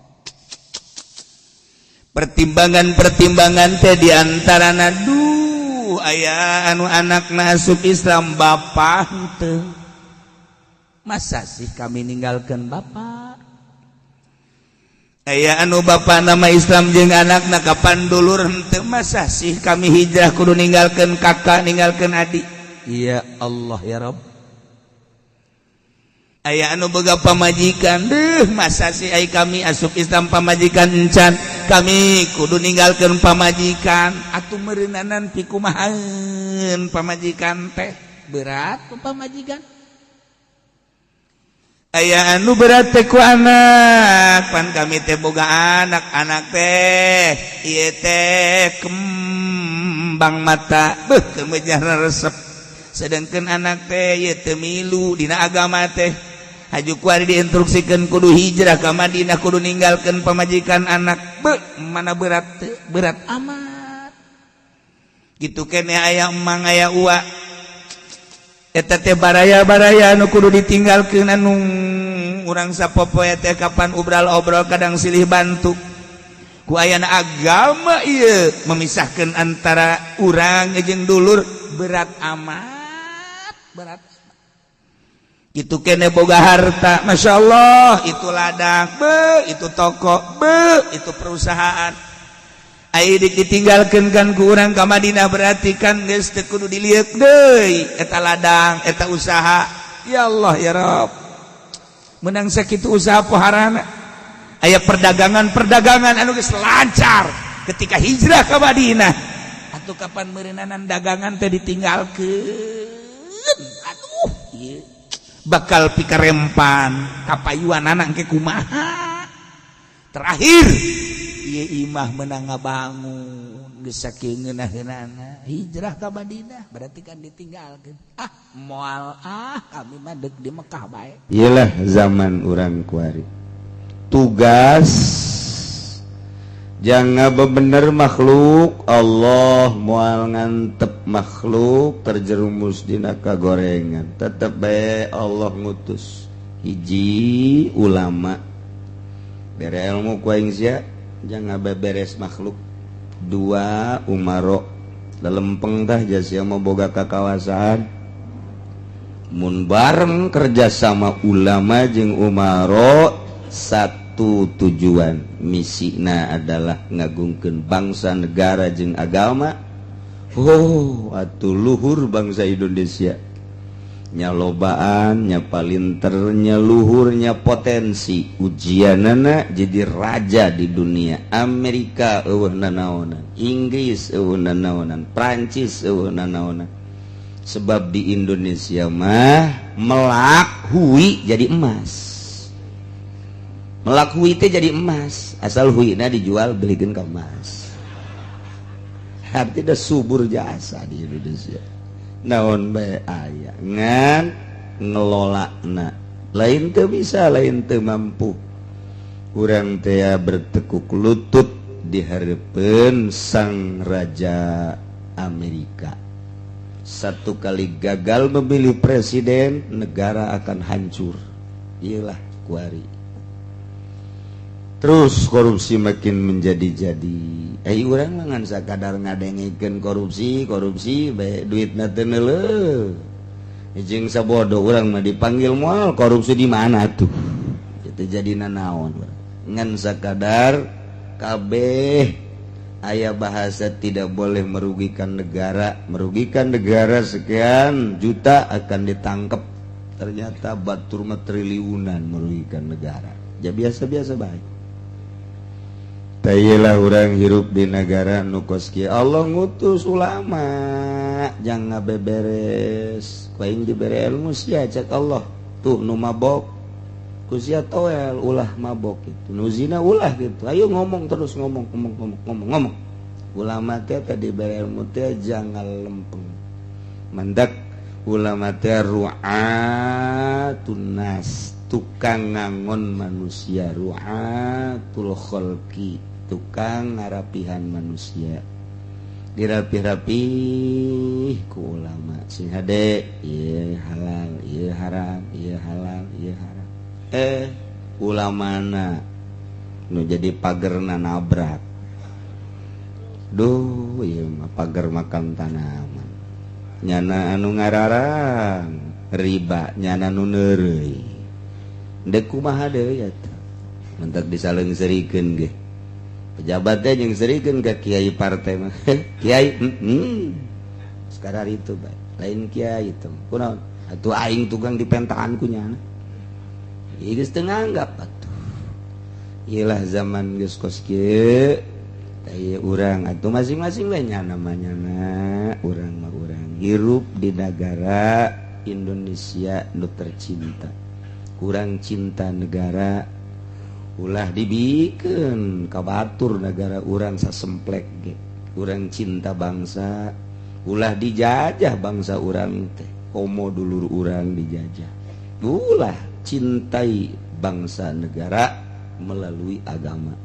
Pertimbangan-pertimbangan teh diantara, duh, aya anu anak masuk Islam, bapak teu. Masa sih kami ninggalkan bapak? Aya anu bapak nama Islam jeung anak, na kapan dulur henteu. Masa sih kami hijrah kudu ninggalkan kakak, ninggalkan adik? Ya Allah, ya Rob. Aya anu boga pamajikan deh, masa sih ay kami asup Islam, pamajikan encan, kami kudu ninggalkan pamajikan? Atuh meureunanan pikumahaeun pamajikan teh, berat ku pamajikan. Aya anu berat teh ku anak, pan kami teh boga anak, anak teh ieu teh kembang mata, beuh, kemejarna resep, sedangkan anak teh ieu teu milu dina agama teh. Haju kuari diinstruksikan kudu hijrah ka Madinah, kudu ninggalkeun pamajikan, anak, beuh, mana berat teu? Berat amat. Gitu kene aya emang, aya ua, eta teh baraya-baraya anu kudu ditinggalkeun, anu urang sapopoe teh kapan obral-obrol kadang silih bantu. Ku ayana agama ieu memisahkan antara urang jeung dulur, berat amat, berat. Itu kene boga harta, Masya Allah, itu ladang be, itu toko be, itu perusahaan. Ayo ditinggalkan kan ku urang ka Madinah, berarti kan geus teu kudu dilieuk deui eta ladang, eta usaha. Ya Allah, ya Rob, menang sakitu usaha poharana. Aya perdagangan-perdagangan anu geus lancar, ketika hijrah ke Madinah atuh kapan meureunanan dagangan teh ditinggalkeun? Aduh, ieu bakal pikarempan kapayuan anak ke kumaha? Terakhir ieu imah menang ngabangun geus sakieu ngeunaheunana, hijrah ka Madinah berarti kan ditinggalkeun. Ah, moal ah, kami mah deuk di Mekah bae. Iyalah zaman urang kuari, tugas Jangan bener makhluk Allah, moal ngantep makhluk terjerumus dina kagorengan. Tetep bae Allah ngutus hiji ulama, bere ilmu ku aing sia, jangan beberes makhluk. Dua, umaro lelempeng tah sia mau boga kakawasaan. Mun bareng kerjasama ulama jeung umaro, satu tujuan, misina adalah ngagungkeun bangsa, negara jeung agama. Oh, atuh luhur bangsa Indonesia, nya lobaan, nya palinternya, luhurnya potensi ujianana jadi raja di dunia. Amerika euweuh nanaonan, Inggris euweuh nanaonan, Prancis euweuh nanaonan, sebab di Indonesia mah melak hui jadi emas. Melak hui teh jadi emas, asal huina dijual belikan ke emas, artinya subur jasa di Indonesia. Naon bae aya, ngan ngelola na lain teu bisa, lain teu mampu. Urang teh bertekuk lutut di hareupeun sang raja Amerika. Satu kali gagal memilih presiden, negara akan hancur. Iyalah kuari terus korupsi makin menjadi-jadi. Eh, urang mah ngan sakadar ngadengekeun korupsi, korupsi bae, duitna teu neuleuh jeung sabodo. Urang mah dipanggil moal, korupsi di mana tuh itu jadi nanaon. Ngan sakadar kabeh aya bahasa tidak boleh merugikan negara, merugikan negara sekian juta akan ditangkap. Ternyata batur mah triliunan merugikan negara. Ya biasa-biasa baik. Tayilah orang hirup di negara nu kos kieu. Allah ngutus ulama, jangan beberes ku aing dibere ilmu sia. Cek Allah tuh, nu mabok ku sia toel, ulah mabok gitu, nu zina ulah gitu. Ayo ngomong terus, ngomong, ngomong, ngomong, ngomong, ngomong. Ulama teh tadi bere ilmu teh jangan lempeng. Mandak ulama teh ru'atun nas, tukang ngangon manusia, ru'atul khalqi, tukang ngarapihan manusia. Dirapi-rapi ku ulama sing hade, ieu halal, ieu haram, ieu halal, ieu haram. Eh, ulamana nu jadi pagerna nabrak. Duh, ieu mah pager makan tanaman. Nyana anu ngararang riba, nyana nu neureuy. Dek kumaha deui atuh? Mentak disaleungseurikeun ge pejabatnya yang serikeun ke kiai partai mah. Kiai sekarang itu baik lain kiai itu kunaon atuh, aing tukang dipentaan ku nyana. Ieu geus teu nganggap atuh. Iyalah, zaman geus kos kieu. Tah, urang atuh masing-masing we nya namanya na. Urang mah urang hirup di negara Indonesia nu tercinta. Kurang cinta negara, ulah dibikin kabatur negara urang sasemplek ge. Urang cinta bangsa, ulah dijajah bangsa urang teh, komo dulur urang dijajah. Ulah cintai bangsa negara melalui agama.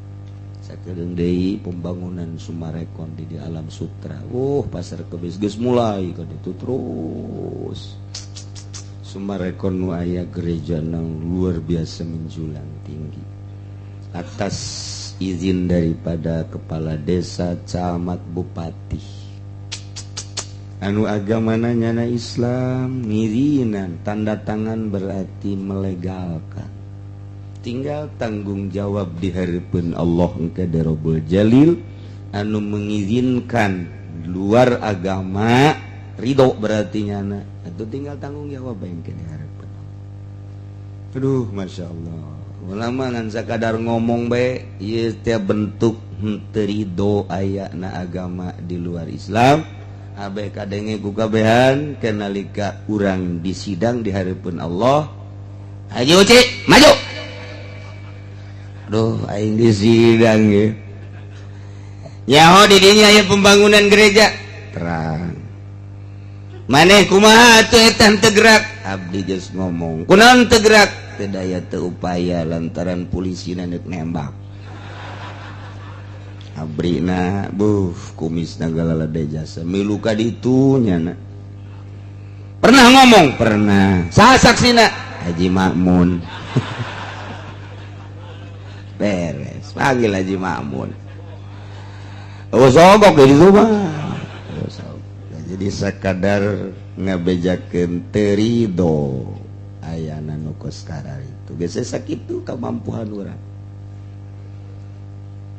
Sakedeung deui pembangunan Summarecon di Alam Sutra. Pasar Kebis geus mulai ka ditu. Terus Summarecon nu aya gereja nang luar biasa menjulang tinggi atas izin daripada kepala desa, camat, bupati anu agamana nyana Islam ngirinan tanda tangan, berarti melegalkan. Tinggal tanggung jawab di hadapan Allah engke Rabbul Jalil. Anu mengizinkan luar agama ridho, berarti nyana atau tinggal tanggung jawab yang ke di hadapan Allah. Aduh, masya Allah, ulama ngan sakadar ngomong bae. Ieu tiap bentuk henteu ridho ayana agama di luar Islam. Abeh kadenge ku kabehan kenalika urang di sidang di hadapan Allah. Haji Uci maju. Aduh, aing di sidang ya. Nyaho di dinya aya pembangunan gereja. Terang. Maneh kumaha atuh eta teu gerak? Abdi geus ngomong. Kunaon teu gerak? Teu daya teu upaya lantaran polisi neuk nembak. Abrina buh kumisna galalade jasa milu ka ditu nyana. Pernah ngomong? Pernah. Saha saksina? Haji Makmun. Beres, panggil Haji Makmun. Oh sogok di ditu mah. Jadi sakadar ngabejakeun teu rido ayana nu kos kararitu. Geus sakitu kamampuan urang.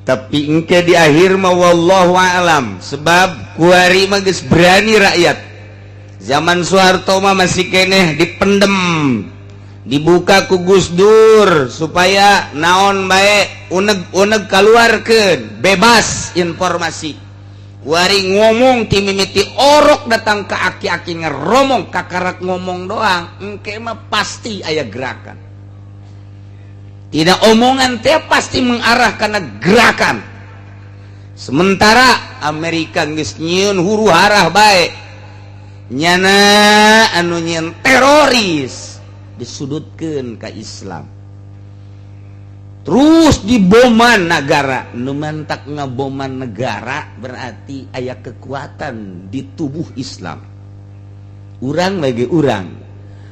Tapi engke di akhir mah wallahu a'lam, sebab kuari mah geus berani rakyat. Zaman Soeharto mah masih keneh dipendem, dibuka ku Gus Dur supaya naon bae uneg-uneg kaluarkeun, bebas informasi. Kuari ngomong ti mimiti orok datang ke aki-aki ngeromong kakarak ngomong doang, engke mah pasti aya gerakan. Tidak omongan teh pasti mengarah karena gerakan. Sementara Amerika geus nyieun huru hara bae, nyana anu nyieun teroris disudutkeun ka Islam, terus diboman negara. Nu mantak ngaboman negara berarti aya kekuatan di tubuh Islam. Urang lagi urang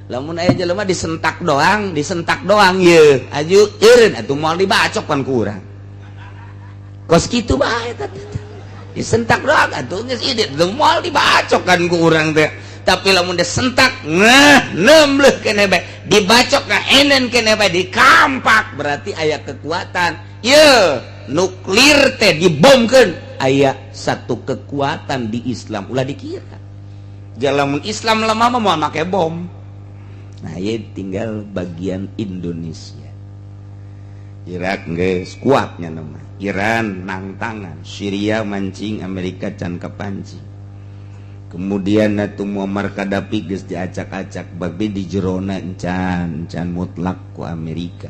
lamun aya jelema disentak doang ye aju eureun atuh moal dibacok pan ku urang. Kos kitu bae eta teh. Disentak doang atuh geus ieu moal dibacok kan ku urang teh. Tapi lamun disentak ngeh nembleuh keneh bae, dibacok ka enen keneh bae, dikampak berarti aya kekuatan. Ye nuklir teh dibomkeun aya satu kekuatan di Islam, ulah dikira. Lamun Islam lemah mah moal make bom. Nah, ya tinggal bagian Indonesia. Irak geus kuatnya nama. Iran nangtangan, Syria mancing, Amerika can kapancing. Kemudian atuh Muammar Gaddafi geus diacak-acak, babi di jerona encan, encan mutlak ku Amerika.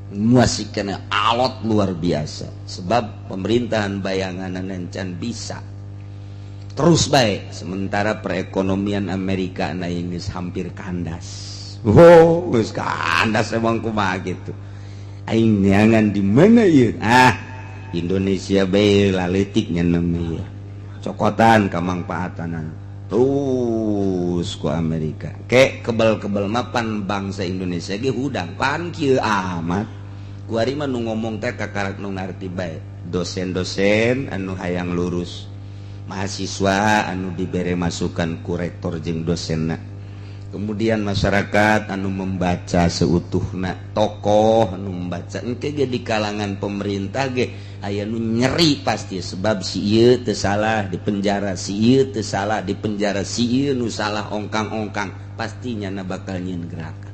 Masih kena alot luar biasa sebab pemerintahan bayangan encan bisa terus baik, sementara perekonomian Amerika na ini hampir kandas. Oh, geus kandas emang kumaha gitu. Aing neangan di mana ieu? Ah, Indonesia bae laletiknya namanya. Cokotan kamangpaatanan terus ku Amerika. Ke kebal-kebal mapan bangsa Indonesia ge hudang pan kieu amat. Kuari mah nu ngomong teh kakarak nu ngarti bae. Dosen-dosen anu hayang lurus, mahasiswa anu dibere masukan ku rektor jeung dosenna, kemudian masyarakat anu membaca seutuhna, tokoh anu membaca, engke ge di kalangan pemerintah ge aya nu nyeri pasti, sebab si ieu teu salah di penjara, si ieu teu salah di penjara, si ieu nu salah ongkang-ongkang, pastinya na bakal nyieun gerakan.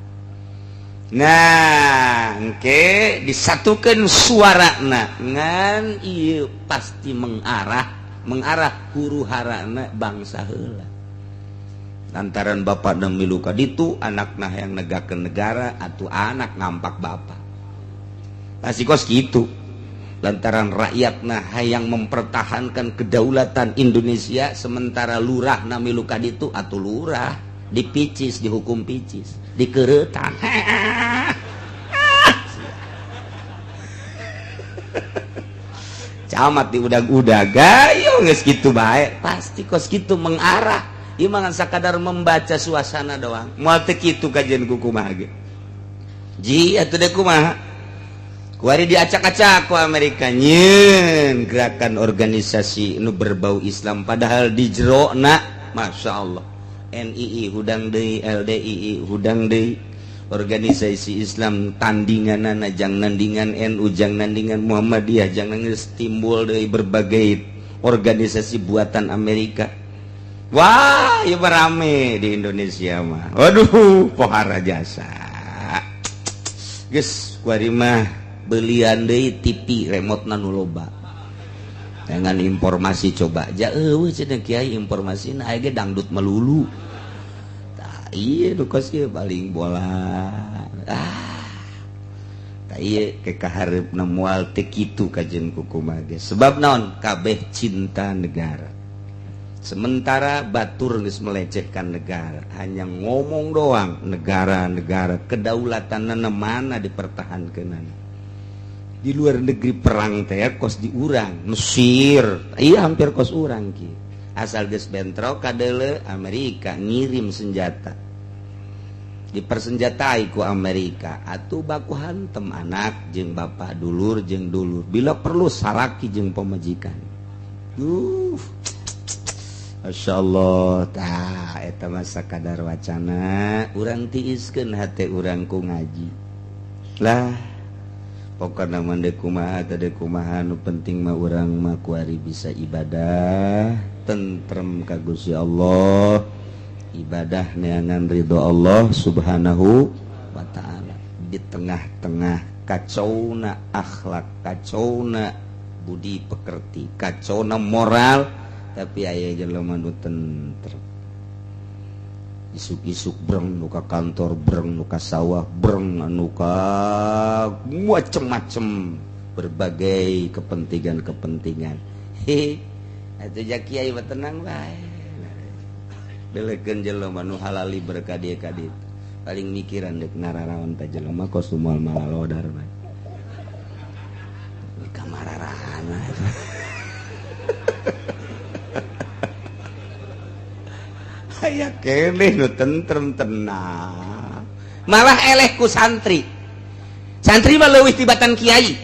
Nah, engke disatukan suarana ngan ieu pasti mengarah mengarah huru harana bangsa heula. Lantaran bapak dan milu ka ditu, anakna yang negakeun negara atau anak ngampak bapak pasti kos gitu. Lantaran rakyatna hayang mempertahankan kedaulatan Indonesia, sementara lurah na milu ka ditu atau lurah dipicis, dihukum picis, dikeretan. Camat di udag-udag ayo geus kitu bae pasti kos kitu mengarah. Ieu mah sakadar membaca suasana doang, moal teu kitu kajian ku kumaha ge ji atuh deh kumaha. Kuari diacak-acak ku Amerika nyieun gerakan organisasi nu berbau Islam, padahal di jerona Masya Allah NII hudang deui, LDII hudang deui, organisasi Islam tandinganana jang nandingan NU, jang nandingan Muhammadiyah, jang geus timbul dari berbagai organisasi buatan Amerika. Wah, ieu rame di Indonesia mah. Waduh, pohara jasa. Geus kuari mah belian deui TV remote na nu loba. Dengan informasi coba aja eueuh cenah kiai informasi na aya ge dangdut melulu. Tah ieu nu kos ieu paling bola. Ah. Tah ieu ke kahareupna moal teu kitu kajeun kukumaha ge. Sebab naon? Kabeh cinta negara. Sementara batur geus melecehkan negara, hanya ngomong doang negara-negara, kedaulatanna mana dipertahankeunana. Di luar negeri perang teh kos di urang Mesir, iya, hampir kos urang ki. Asal geus bentrok kadeuleu, Amerika ngirim senjata, dipersenjatai ku Amerika atuh, baku hantem anak jeung bapak, dulur jeung dulur, bila perlu salaki jeung pemajikan. Masya Allah. Tah, eta masa kadar wacana urang tiiskeun hate urang ku ngaji lah. Pokokna mah deuk kumaha teh deuk kumaha, nu penting mah urang mah kuari bisa ibadah tentrem ka Gusti Allah, ibadah neangan ridho Allah Subhanahu wa ta'ala. Di tengah-tengah kacauna akhlak, kacauna budi pekerti, kacauna moral, tapi aya jelema nu tentrem. Isuk-isuk breng nu ka kantor, breng nu ka sawah, breng anu ka macem-macem, berbagai kepentingan-kepentingan. Hehe, atuh ja kiai mah tenang bae. Belekeun jelema nu halali berkadi kadi, paling mikiran deuk nararaon teh jelema kos moal malalodar bae kamararana. Aya keneh nu tentrem, tenang, malah eleh ku santri. Santri mah leuwih tibatan kiai,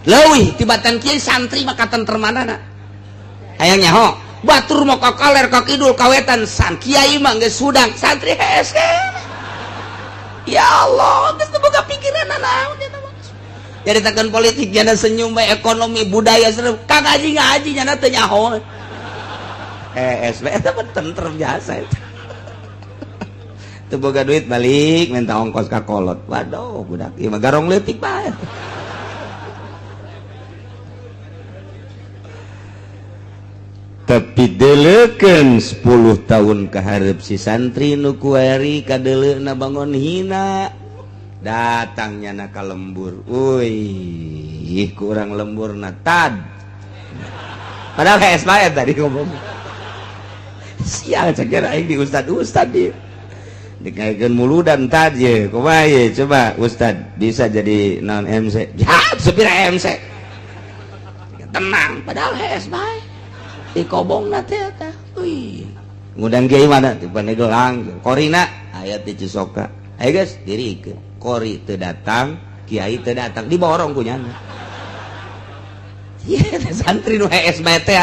leuwih tibatan kiai. Santri mah katentremanana hayang nyaho. Batur mau ka kaler, ka kidul, ka wetan, san kiai mah geus hudang, santri hees. Ya Allah, geus teu boga pikiran naon. Jadi tekan politik jana senyum bae, ekonomi budaya seru, ka ngaji ngaji nyana teu nyaho. Hees bae, eta mah tentrem jasa eta. Teu boga duit, balik minta ongkos ka kolot. Waduh, budak ieu mah garong leutik bae. Tapi deleken 10 tahun keharep, si santri nu kuari kadeleuna bangun hina, datangnya na ka lembur. Wih, kurang lembur na tad, padahal hees bae tadi ngomong. Sial, cek aing di ustad ustad di dikaikeun muludan tad ye. Kumaha ye? Coba ustad bisa jadi non MC jahat, supir MC tenang, padahal hees bae dikobong na teh eta. Wih, ngundang kiai mana di Pandeglang, korina aya di Cisoka. Ayo guys, dirikeun kori teu datang, kiai teu datang, diborong ku nyana. Ieu santri nu hees bae teh.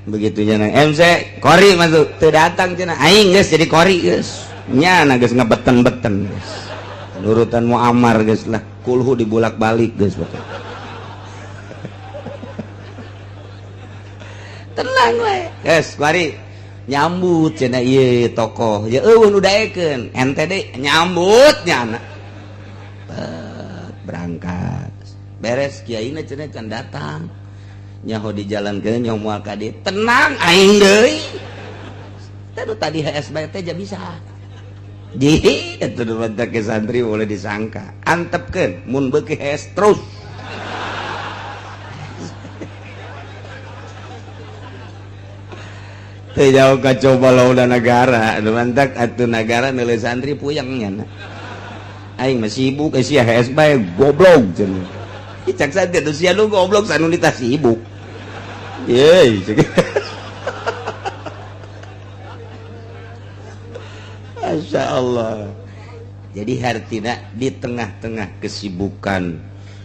Begitu nyana MC kori masuk, teu datang cenah, aing geus jadi kori geus. Nyana geus ngebeten-beten geus. Nurutan Muammar geus lah, kulhu dibulak-balik geus pokoknya. Tenang we. Geus, mari nyambut cenah ieu tokoh. Ya eueuh nu daekeun, ente deui nyambut nyana. Berangkat. Beres kiaina cenah can datang. Nyaho di jalan ke nyaho moal ka dieu. Tenang, aing deui. Teh nu tadi HS bae teh ja bisa. Jadi eta nu ke santri boleh disangka. Antepkeun mun beuki HS terus. Teu jauh kacau balau negara, nu mantak atuh negara neuleuh santri puyeng nya. Aing mah sibuk, sia HS bae goblok cenah. Cak santri atuh sia nu goblok sanu ditah sibuk. Yeay, Masya Allah. Jadi hartina di tengah-tengah kesibukan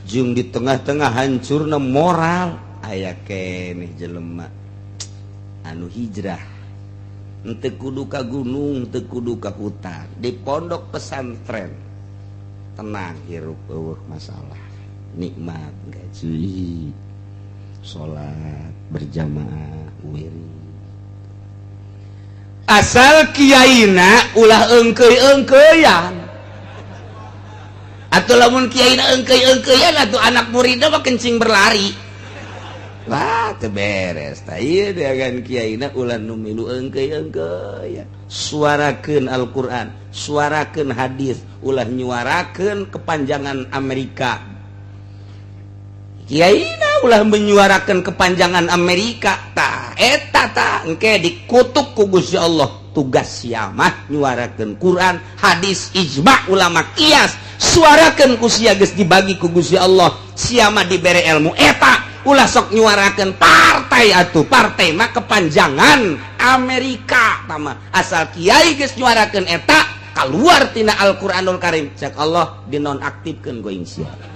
jeung di tengah-tengah hancurna moral, aya keneh jelema anu hijrah. Henteu kudu ka gunung, teu kudu ka hutan, di pondok pesantren tenang hirup, eueuh masalah, nikmat gaji, salat berjamaah, wirid. Asal kiaina ulah engkei-engkeian. Atau lamun kiaina engkei-engkeian atau anak muridna mah kencing berlari. Wah, teu beres. Tah ieu kan kiaina ulah nu milu engkei-engkeian. Suarakeun Al-Qur'an, suarakeun hadis, ulah nyuarakeun kepanjangan Amerika. Kiaina ulah menyuarakan kepanjangan Amerika. Tah eta tah engke dikutuk ku Gusti Allah. Tugas siamah nyuarakeun Quran, hadis, ijma ulama, kias. Suarakeun ku sia geus dibagi ku Gusti Allah, sia mah dibere ilmu eta. Ulah sok nyuarakeun partai atuh, partai mah kepanjangan Amerika tama. Asal kiai geus nyuarakeun eta keluar tina Al-Qur'anul Karim, cek Allah dinonaktifkeun going sia.